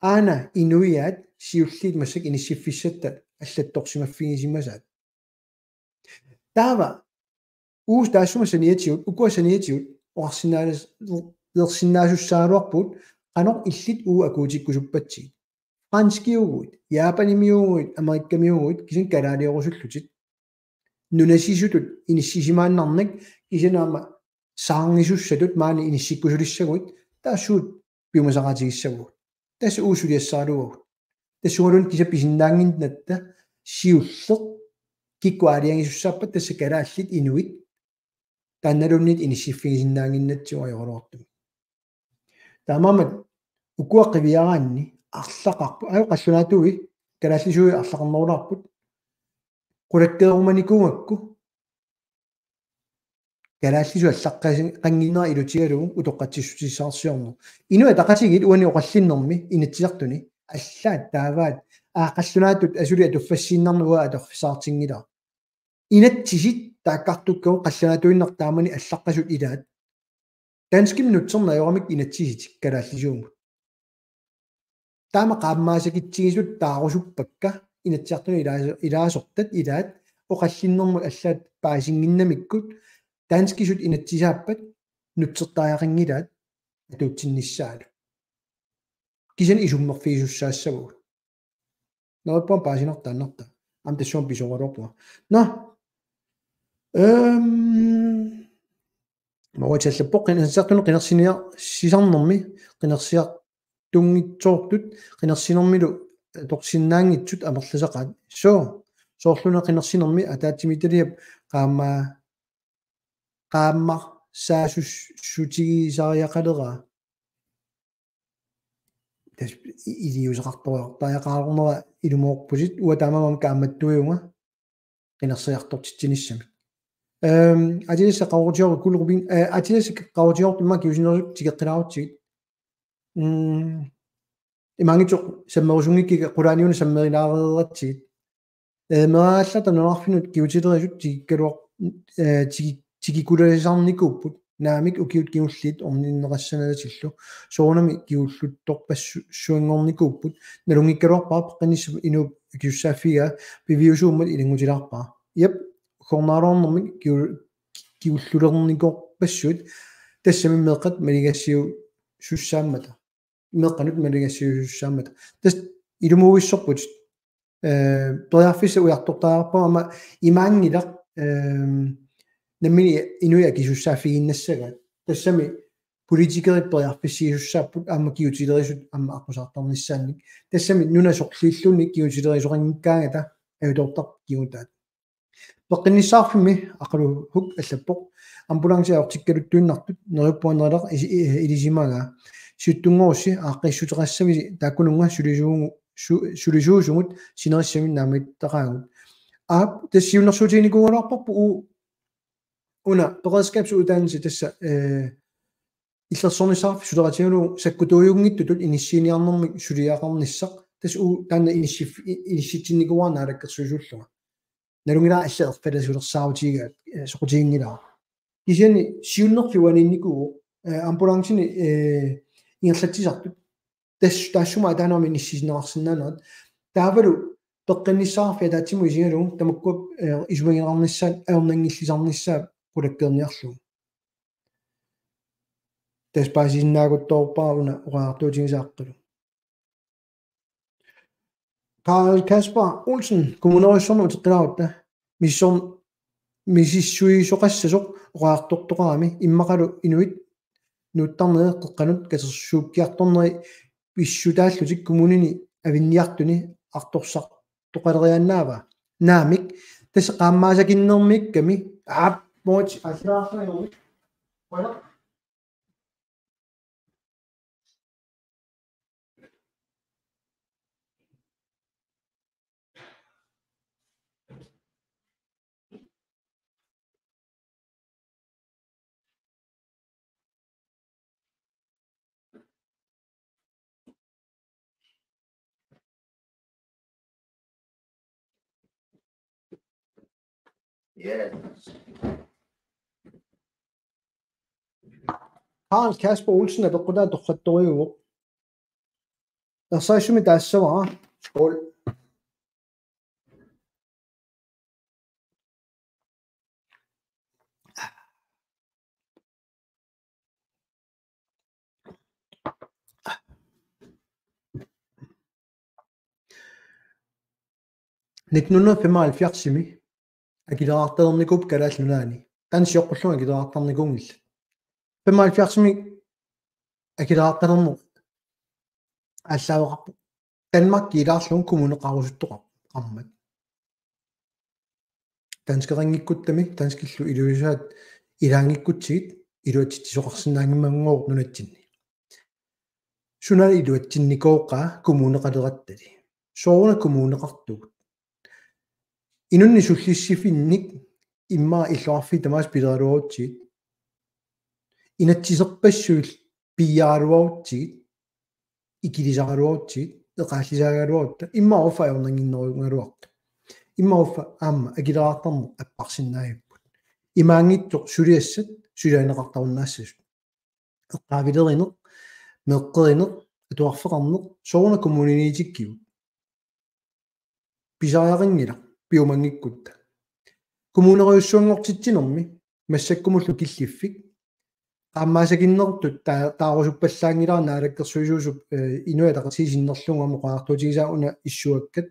Aana inuiaat siulliit massakkut inissiffissatta allattorsimaffigisimasaat. Taava uus taassuma saniatigut, ukua saniatigut, oqarsinnaalas-, -lersinnaasussaagaluarpugut, qanoq illit uagut akuutikkusuppatsigit. Franskiuguit, Japanimiuguit, Amerikkamiuguit, kisianni kalaaliorusullutit. Nunasisutut inissisimaannarnak, kisianni aamma saarngisussatut maani inissikkusulissaguit, taava suut piumasaqaatigissavagut. Tassa uagut suliassaraluagut. Tassungaluunniit kisianni pisinnaannginnatta siulleq kikkut aalajangisussaappata tassa kalaallit inuit. Taannaluunniit inissiiffigisinnaannginnatsigu ajoraluartumik. Taamaammat ukua qiviaraanni arlaqarput. Aju qallunaatuui, kalaallisuui arlaqarnerulaarput. Qulakkeerumanikuugakku kalaallisut allaqqasin-, -qannginnera ilutigalugu utoqqatsissutissarsiorneq. Inuit Ataqatigiit uani oqallinnermi Inatsisartuni allaat taavaat aa qallunaatut asuli atuffassiinnarneq uanga atorfissaqartinngilara. Inatsisit taakkartukkagut qallunaatuinnaq taamani allaqqasut ilaat. Danskimut nutserneq ajoramikku inatsisitik kalaallisuumut. Taama qaammaasakitsigisut taarusuppakka Inatsisartuni ilaa-, ilaasortat ilaat oqallinnermut allaat paasinnginnamikkut danskisut inatsisaappat nutsertariaqanngilaat atuutsinnissaanut. Kisianni isummerfigisussaassavagut. Neriuppunga paasinartaannarta. Aamma tassunga pisooraluarpunga. Nå. Øhm, Mauritz allappoq Inatsisartuni qinersiniarsisarnermi qinersiartunngitsoortut qinersinermilu atorsinnaanngitsut amerlasaqaat. Soo, soorluna qinersinermi ataatsimiititaliap qaamma-, qaammarsaassutigisariaqaleraa. Tassa i-, iliuuseqartoriartariaqarunera ilumoorputit, uanga taamaammat kaammattuiunga qinerseriartortitsinissamik. Øhm, Adidas qaarutior Cool Rubin, øh, Adidas qaarutiortumik kingusinnerusukkut tikeqqilaarutsigit. Mm, imaanngitsoq sammerusunngikkikka qulaaniuna sammerilaareeratsigit. Øh, meeraagallarta nunarfinni kigutilerisut tikikkaluar-, øh, tiki-, tikikulaasarnikuupput, naamik ukiut kingulliit orninneqassanatillu, soorunami kigulluttorpassuanngornikuupput, nalunngikkaluarpara peqqinnissap inuup akisussaaffigaa, piviusuummat ilanngutilaarpara. Jep, uggornaraluarnermik kigu-, kigullulernikuuppassuit, tassami meeqqat maligassiusussaammata. Meeqqanut maligassiusussaammata. Tassa ilumuuissorput. Øh, periarfissaq ujartortariaqarpoq aamma imaanngilaq, øhm, nammineq inuit akisussaaffiginnassagaat. Tassami politikerit periarfissigisussaapput aamma kigutilerisut aamma aqqusaartarnissaannik. Tassami nuna sorliilluunniit kigutilerisoqanngikkaangata ajutoortarput kigutaat. Peqqinnissaqarfimmi Aqalu Huk allappoq: Ambulancit ajortikkaluttuinnartut neriuppunga Naleraq isi-, i-, ilisimagaa. Siuttunngorussi aaqqiissuteqassavisi taakkununnga sulisuugu-, su-, sulisuusugut sinerissami naammagittaqaagut. Aap, tassa siunnersuutiginikuugaluarparput uu-, una beredskabsuddannelse tassa, øh, illersornissaqarfik suleqatigalugu sakkutuujunngitsutut inissiiniarnermik suliaqarnissaq. Tassa uu-, taanna inissif-, i-, inissitsinnikuuara naalakkersuisuullunga. Nalunngilara alla erfalasulersaarutigigaat, øh, soqutiginngilara. Kisianni siunnerfik uaniinnikuuvoq, øh, ambulancini, øh, ingerlatsisartut. Tas-, taassuma ataanermi inissiisinneqarsinnaanerat. Taavalu peqqinnissaqarfik ataatsimut isigalugu tamakkua, øh, isumagineqarnissaat ajornanngillisarnissaat qulakkeerniarlugu. Tassa paasisinnaaguttorpara una oqariartuutigisaaqqalu. Karl Kasper Olsen, kommunerujussuarnut uteqqilaarutta, misissorn-, misissuisoqassasoq oqariartortoqarami, immaqalu inuit nuuttarneri qeqqanut katersuukkiartorneri pissutaallutik kommunini avinniartuni artorsartoqaleriaannaava? Naamik, tassa qaammaasakinnermiikkami, aap, moot, aasilaarsaanngormi. Voilà. Carl Kasper Olsen apeqqutaa torrattorujuuvoq. Ersarissummik taassavara. Skål. Nitten hundrede og femoghalvfjerds-imi akileraartalernikuupput Kalaallit Nunaanni. Taanna sioqqullugu akileraartarnikuunngillat. Femoghalvfjerds-imi akileraartalerneq aallaaveqarpoq. Danmarki ilaarlugu kommuneqarusuttoqarmat. Danskeqanngikkuttami, danskillu ilulisaat ilaanngikkutsigit iluatsitsisoqarsinnaanngimmavunga nunatsinni. Suna iluatsinnikooqaa kommuneqalerattali? Sooruna kommuneqartugut? Inunnik sullissifinnik immaqa illoqarfiit tamaasa pileraluarutsigit. Inatsiserpassuit piiaraluarutsigit, ikilisaraluarutsigit, eqaallisaagaluarutta, immaqa uffa ajornannginnerugaluartut. Immaqa uffa aamma akileraartarneq apparsinnaagipput. Imaanngitsoq suliassat suliarineqartarunnaassasut. Eqqaavilerineq, meeqqerineq, atuarfeqarneq, sooruna kommuniniitikkigut. Pisariaqanngilaq piumanngikkutta. Kommunerujussuanngortitsinermi massakkumullu killiffik. Qaammaassakinnertut ta-, taarusuppallaanngilara naalakkersuisuusup, eh, Inuit Ataqatigiit sinnerlugu aamma oqariartuutigisaa una issuakkat.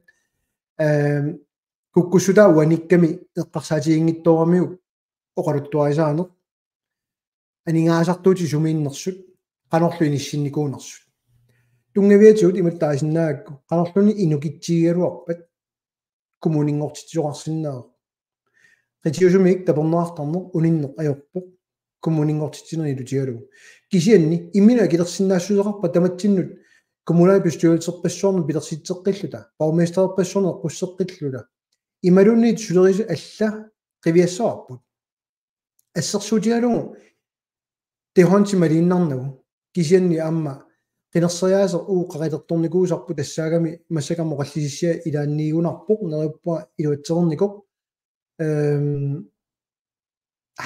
Ehm, kukkussutaa uanikkami eqqarsaatiginngitsooramiuk oqaluttuarisaaneq. Aningaasartuutit sumiinnersut, qanorlu inissinnikuunersut. Tunngaviatigut imatut taasinnaagakku, qanorluunniit inukitsigigaluarpat kommuninngortitsisoqarsinnaavoq. Qitiusumik taperneqartarneq uninneq ajorpoq kommuninngortitsinerit ilutigalugu. Kisianni imminut akilersinnaassuseqarpat tamatsinnut kommunalbestyrelserpassuarnik pilersitseqqilluta, borgmesterpassuarnik eqqusseqqilluta. Imaluunniit sulerisut alla qiviassavarput. Assersuutigalugu tehonti maliinnarnagu kisianni aamma qinerseriaaseq uagut qaqitertornikuusarput tassaagami massakkut oqallisissiaq ilaanniigunarpoq neriuppunga iluatsereernikoq. Ehm,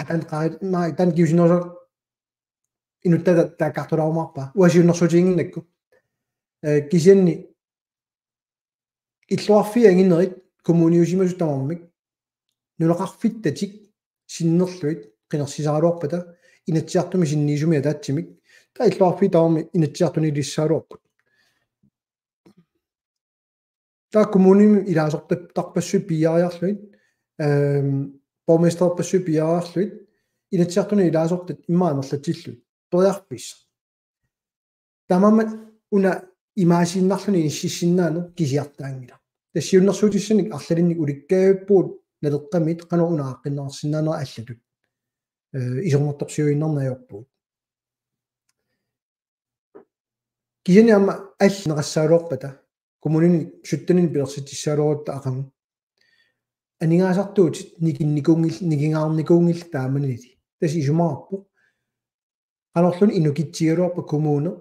atan qaqit-, ma-, atan kiusinerusaq inuttaata taakkartulaarumaarpaa. Uanga siunnersuutiginnginnakku. Eh, kisianni illoqarfiit anginerit kommuniusimasut tamarmik nunaqarfittatik sinnerlugit qinersisaraluarpata Inatsisartuni sinniisumik ataatsimik taava illoqarfiit tamarmik Inatsisartuni ilissagaluarput. Taava kommunimi ilaasortat-, tarpassuit piiariarlugit, ehm, borgmesterpassuit piiariarlugit, Inatsisartuni ilaasortat immaqa amerlatsillugit. Periarfissaq. Taamaammat una imaasiinnarluni inississinnaaneq kisiartaanngilaq. Tassa siunnersuutissanik arlalinnik ulikkaavippugut Naleqqamiit qanoq una aaqqinneqarsinnaanera allatut. Eh, isornartorsiuinnarneq ajorpugut. Kisianni aamma allat neqassagaluarpata, kommunini syttenini pilersitsissagaluarutta aqagu. Aningaasartuutit nikinnikuunngil-, nikingaarnikuunngillat taamanili. Tassa isumaqarpoq. Qanorluunniit inukitsigigaluarpat kommuneq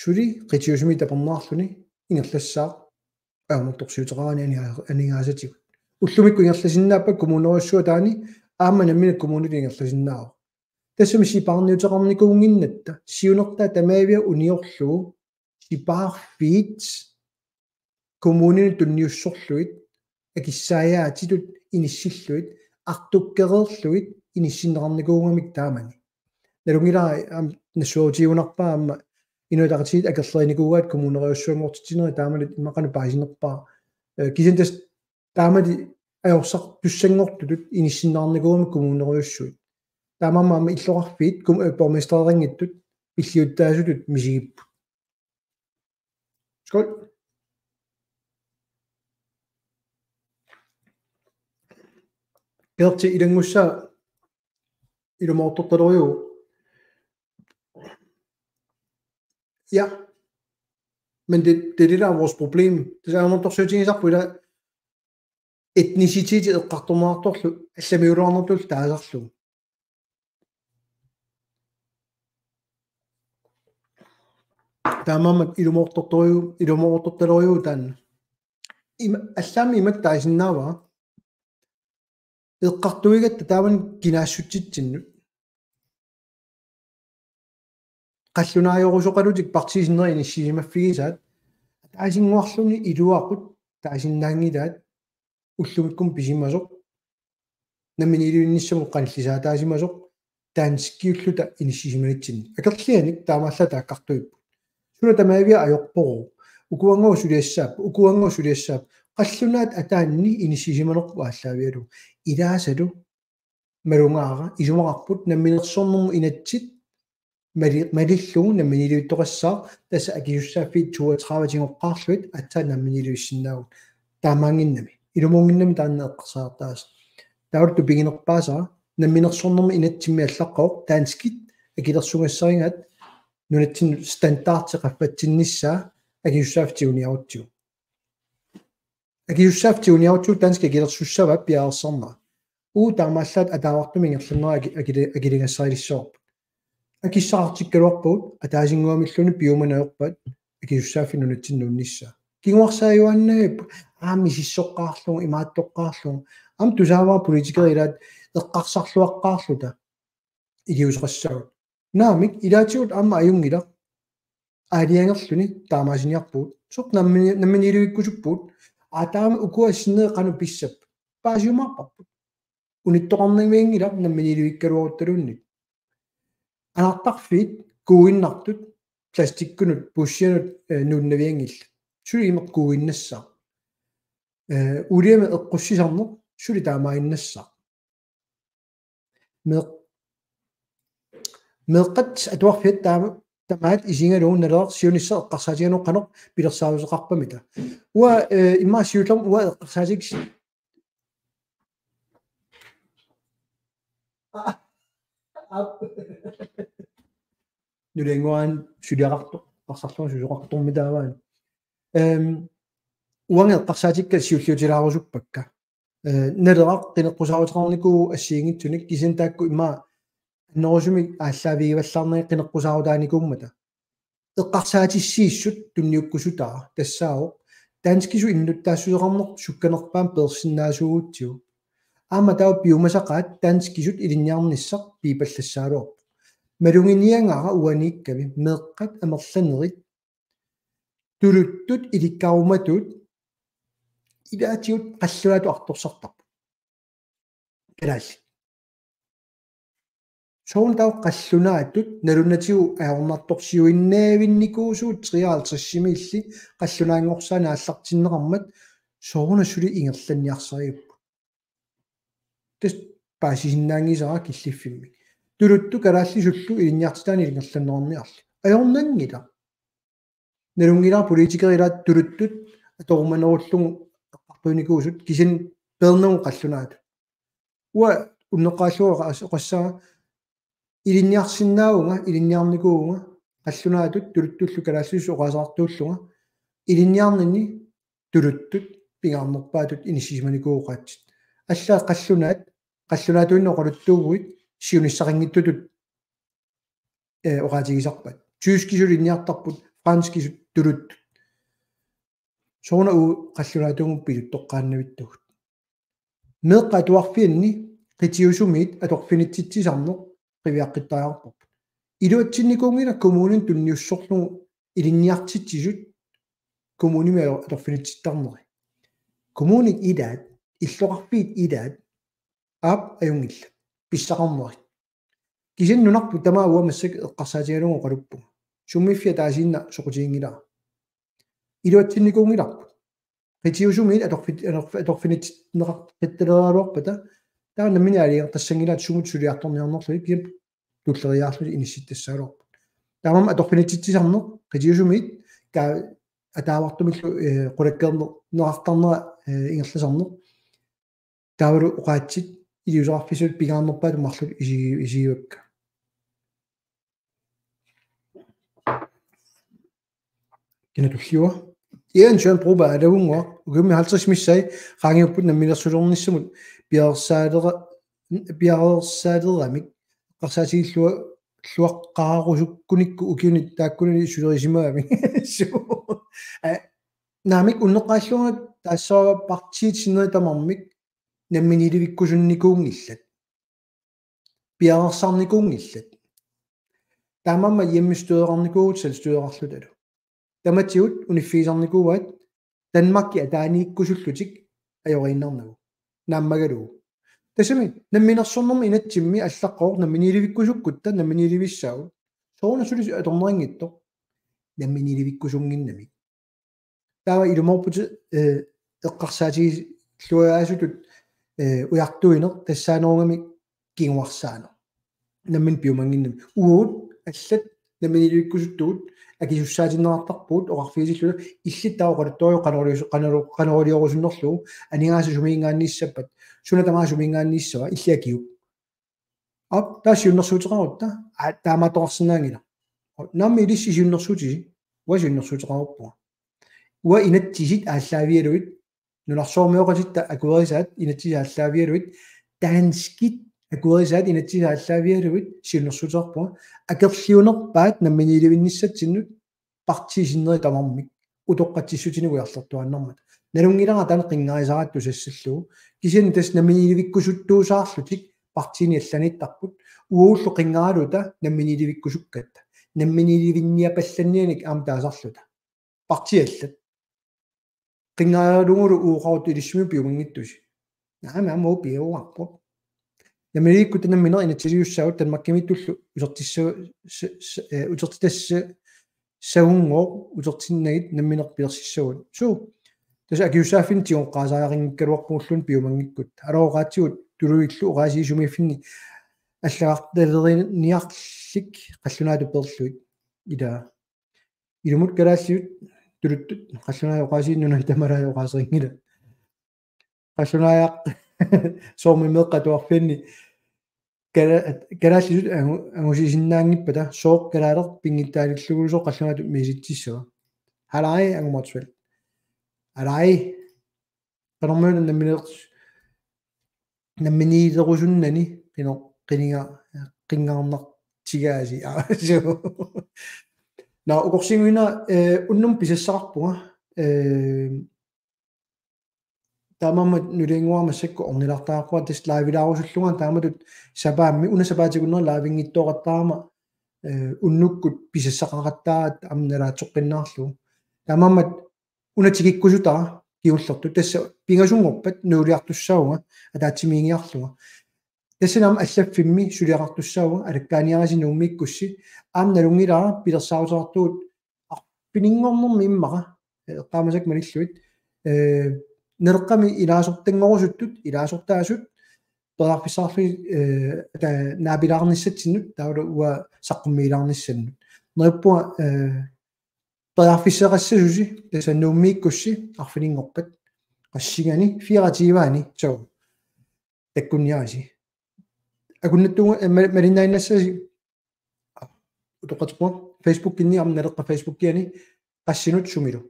suli qitiusumik taperneqarluni ingerlassaaq ajornartorsiuteqarani aningaa-, aningaasatigut. Ullumikkut ingerlasinnaappat kommunerujussuaq taanna aamma nammineq kommunitut ingerlasinnaavoq. Tassami sipaarniuteqarnikuunnginnatta siunertaat tamaviat uniorlugu sipaarfiit kommuninut tunniussorlugit akissaajaatitut inissillugit artukkereerlugit inissinneqarnikuugamik taamani. Nalunngilara aamma nassuerutigigunarpaa aamma Inuit Ataqatigiit akerlerinikuugaat kommunerujussuanngortitsinerit taamani immaqa qanoq paasinerpaa. Eh, kisianni tassa taamali ajorsartussanngortutut inissinneqarnikuugamik kommunerujussuit. Taamaammat aamma illoqarfiit kom-, eh, borgmestereqanngitsut pilliuttaasutut misigipput. Skål. Gerti ilanngussaa ilumoortortalerujuuvoq. Ja. Men det, det er det, der er vores problem. Det er jo, når du søger ting, så på det etnicitet eqqartorneqartorlu allamiulaarnertullu taasarlugu. Taamaammat ilumoortortoruju-, ilumoortortalerujuuvoq taanna. Ima, allaammi imatut taasinnaavara. Eqqartuigatta taamani kinaassutsitsinnut. Qallunaajorusoqalutik partiit sinneri inissisimaffigisaat. Ataasinnguarluni iluaqut taasinnaanngilaat, ullumikkut pisimasoq, namminiilivinnissamut qanillisaataasimasoq, danskiulluta inissisimanitsinnut. Akerlianik taamaallaat taakkartuipput. Suna tamaaviat ajorpoq. Ukuanngooq suliassaapput, ukuanngooq suliassaapput. Qallunaat ataanni inissisimanerput aallaavigalugu. Ilaasalu malugaara, isumaqarput namminersornermut inatsit mali-, malillugu namminiilivittoqassaaq, tassa akisussaaffiit toogtredive tigoqqaarlugit aatsaat namminiilivissinnaavugut. Taamaannginnami. Ilumuunnginnami taanna eqqarsartaaseq. Taava tupiginerpaasara namminersornermi inatsimmi allaqqavoq danskit akilersugassarigaat nunatsinnut standardi qaffatsinnissaa akisussaaffik tiguniarutsigu. Akisussaaffik tiguniarutsigu danskit akilersussavaat piareersarnera. Uu taamaallaat ataavartumik ingerlanera aki-, akili-, akiligassarilissavarput. Akissaqartikkaluarpagut ataasinnguamilluunniit piumaneq ajorpaat akisussaaffik nunatsinnut nuunnissaa. Kinguarsaajuaannavippoq aamma misissoqqaarlugu, imaattoqqaarlugu. Aamma tusaavara politikerit ilaat eqqarsarluaqqaarluta iliuuseqassaagut. Naamik, ilaatigut aamma ajunngilaq. Aalajangerluni taamaasiniarpugut. Soorlu nammini-, namminiilivikkusuppugut. Aa, taama ukua sinneri qanoq pissappat. Paasiumaarparput. Unittoqarnavianngilaq namminiilivikkaluaruttaluunniit. Anartarfiit kuuinnartut plastikkunut puussianut, eh, nuunnavianngillat. Suli imeq kuuinnassaaq. Eh, uuliami eqqussisarneq suli taamaaginnassaaq. Meeq-, meeqqat atuarfiat taama, tamaat isigalugu Naleraq siunissaq eqqarsaatigalugu qanoq pilersaaruteqarpamita. Uanga, eh, immaqa siullermik uanga eqqarsaatigis-, nuliannguan suliaqartoq, eqqarsarlunga susoqartormi taavaana. Ehm, uanga eqqarsaatikka siulliutilaarusuppakka. Eh, Naleraq qineqqusaaruteqarnikuuvoq assigiinngitsunik kisianni taakku immaqa annerusumik aallaavigivallaarnagit qineqqusaarutaanikuummata. Eqqarsaatissiissut tunniukkusutaa tassaavoq danskisut innuttaassuseqarneq sukkanerpaamik peersinnaasuugutsigu. Aamma taava piumasaqaat danskisut ilinniarnissaq piipallassagaluarpoq. Maluginiagara uaniikkami meeqqat amerlanerit tuluttut ilikkarumatuut ilaatigut qallunaatut artorsartarput. Kalaallit. Soorunami taava qallunaatut nalunatigut ajornartorsiuinnaavinnikuusugut treoghalvtredsimiilli qallunaanngorsaaneq aallartinneqarmat soorunami suli ingerlanniarsarigaluarput. Tassa paasisinnaanngisara killiffimmik. Tuluttut kalaallisullu ilinniartitaaneq ingerlanneqarniarli. Ajornanngilaq. Nalunngilara politikerit ilaat tuluttut atorumanerullugu eqqartuinikuusut kisianni peernagu qallunaatut. Uanga unneqqarillunga oqas-, oqassaanga ilinniarsinnaavunga, ilinniarnikuuvunga, qallunaatut tuluttullu kalaallisut oqaaseqartuullunga, ilinniarninni tuluttut pingaarnerpaatut inissisimanikuuvoq oqaatsit. Allaat qallunaat, qallunaatuinnaq oqaluttuuguit siunissaqanngitsutut, eh, oqaatigisarpaat. Tyskisut ilinniartarput, franskisut tuluttut. Soorunami uagut qallunaatuugut piluttoqqaannavittugut. Meeqqat atuarfianni qitiusumiit atorfinitsitsisarneq qiviaqqittariaqarparput. Iluatsinnikuunngilaq kommunini tunniussorlugu ilinniartitsisut kommunimi ator-, atorfinitsittarneri. Kommunit ilaat, illoqarfiit ilaat, aap ajunngillat. Pissaqarnerit. Kisianni nunarput tamaat uanga massakkut eqqarsaatigalugu oqaluppunga. Sumiiffiit ataasiinnaq soqutiginngilara. Iluatsinnikuunngilarput. Qitiusumiit atorfit-, atorf-, atorfinitsinneqartittaleraluarpata, taava nammineq aalajangertassanngilaat sumut suliartorniarnerlugit, kisianni tulleriiaarlutik inissittassagaluarput. Taamaammat atorfinitsitsisarneq, qitiusumiit, taa-, ataavartumillu, eh, qulakkeerneqartarnera, eh, ingerlasarneq. Taavalu oqaatsit iliuuseqarfissat pingaarnerpaatut marluk isigi-, isigivakka. Kina tulliua? Jens Jørgen Broberg, alavunnguaq, ukiummi halvtreds missai, qaangiupput namminersulernissamut piareersaalera-, piareersaaleranik, eqqarsaatigillua-, luaqqaarusukkunikku ukiuni taakkunani sulerisimagami. Su-, eh, naamik unneqqarillunga tassa partiit sinneri tamarmik namminiilivikkusunnikuunngillat. Piareersarnikuunngillat. Taamaammat hjemmestyreqarnikuuvugut selvstyreqarlutalu. Tamatigut uniffigisarnikuuaat Danmarki ataaniikkusullutik ajoriinnarnagu. Naammagalugu. Tassami namminersornermi inatsimmi allaqqavoq namminiilivikkusukkutta namminiilivissaagut. Soorunami suli atornerinngitsoq. Namminiilivikkusunnginnamik. Taava ilumoorputit, eh, eqqarsaatigilluaasutut, eh, ujartuineq tassaanerugami kinguarsaaneq. Nammineq piumannginnami. Uagut allat namminiilivikkusuttugut akisussaatinneqartarpugut oqarfigitilluta illit taava oqaluttuaruk qanorilius-, qanor-, qanoriliorussunnerlugu aningaasat sumiinngaanniissappat. Suna tamaat sumiinngaanniissava illit akiuk. Aap, taava siunnersuuteqarutta, aa, taamaattoqarsinnaanngilaq. Naammi ilissi siunnersuutisi, uanga siunnersuuteqaruppunga. Uanga inatsisit aallaavigalugit, nunarsuarmioqatitta akuerisaat, inatsisit aallaavigalugit, danskit akuerisaat, inatsisit aallaavigalugit, siunnersuuteqarpunga. Akerliunerpaat namminiilivinnissatsinnut, partiit sinneri tamarmik utoqqatsissutinik ujarlertuaannarmata. Nalunngilara taanna qinngarisaraattusassallugu. Kisianni tassa namminiilivikkusuttuusaarlutik partiini allaniittarput. Uagullu qinngaaraluta namminiilivikkusukkatta. Namminiilivinniapallannianik aamma taasarluta. Partiit allat. Qinngaaralugulu uoqarutta ilissimi piumanngittusi. Naamik aamma uagut piuarput. Namminiilivikkutta nammineq inatsisiliussaagut Danmarkimiittullu utertissa-, s-, s-, eh, utertitassaagunngooq utertinnagit nammineq pilersissaagut. Suu. Tassa akisussaaffinnik tigoqqaasariaqanngikkaluarpugulluunniit piumanngikkutta. Aluu oqaatsigut tuluillu oqaasii sumiiffinni allagartaleriarniarlik qallunaatut peerlugit. Ila. Ilumut kalaallisut tuluttut qallunaajat oqaasii nunat tamalaat oqaaserinngillat. Qallunaajaq soormi meeqqat atuarfianni kala-, kalaallisut angu-, angusisinnaanngippata sooq kalaaleq pinngitsaalillugulu sooq qallunaatut misissussissava. Halai Angumatsvel. Halai. Qanormiuna nammineq-, namminiilerusunnani qino-, qininga-, qinngarnartigaasi. Aa, suu. Nå, ukorsiinnguina, eh, unnuk pisassaqarpunga, eh, taamaammat nuliannguara massakkut ornilaartaqarpunga tassa livelaarusullunga taamatut sapaammi una sapaatip akunnera livenngitsoortarama, eh, unnukkut pisassaqaqattaaratta aamma nalaatsoqqinnaarlugu. Taamaammat una tikikkusutara kingullertut tassa pingasunngorpat nuuliartussaavunga ataatsimiigiarlunga. Tassani aamma allaffimmi suliaqartussaavunga alakkaaniarisi Nuummiikkussi aamma nalunngilara pilersaaruteqartugut arfininngornermi immaqa, eh, eqqaamasakka malillugit, eh, Naleqqami ilaasortanngorusuttut, ilaasortaasut, periarfissaqarlugit, eh, ta-, naapilaarnissatsinnut, taavalu uanga saqqummiilaarnissannut. Neriuppunga, eh, periarfissaqassasusi, tassa Nuummiikkussi, arfininngorpat, qassingaanni, fireogtyve-ani, suu. Takkunniarisi. Akunnattuunga, eh, ma-, malinnaannassasi, utoqqatserpunga, Facebookinni aamma Naleqqap Facebookiani, qassinut sumilu.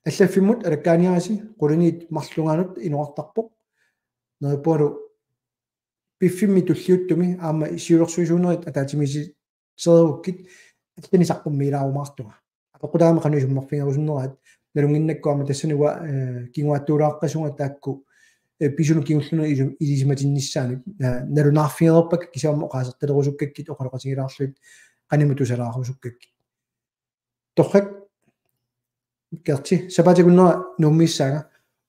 Allaffimmut alakkaaniarisi, quliniit marlungaanut inoqartarpoq. Neriuppungalu piffimmi tulliuttumi aamma siulersuisuunerit ataatsimiisitsereerukkit allanik saqqummiilaarumaartunga. Apeqqutaamik qanoq isummerfigerusunneraat, nalunnginnakku aamma tassani uanga, eh, kinguaattuulaaqqasunga taakku, eh, pisunut kingullerni ilu-, ilisimatinnissaanut, eh, nalunaarfigereerpakka kisianni aamma oqaasertalerusukkakku, oqaloqatigilaarlugit, qanimut tusalaarusukkakku. Torrak, Kerti, sapaatip akunnera Nuummiissaanga.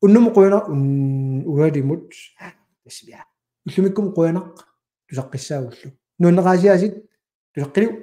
Unnummut qujanaq un-, ualimut. Tassivia. Ullumikkumut qujanaq tusaqqissaagullu. Nuanneqaasiaasit, tusaqqiliuk.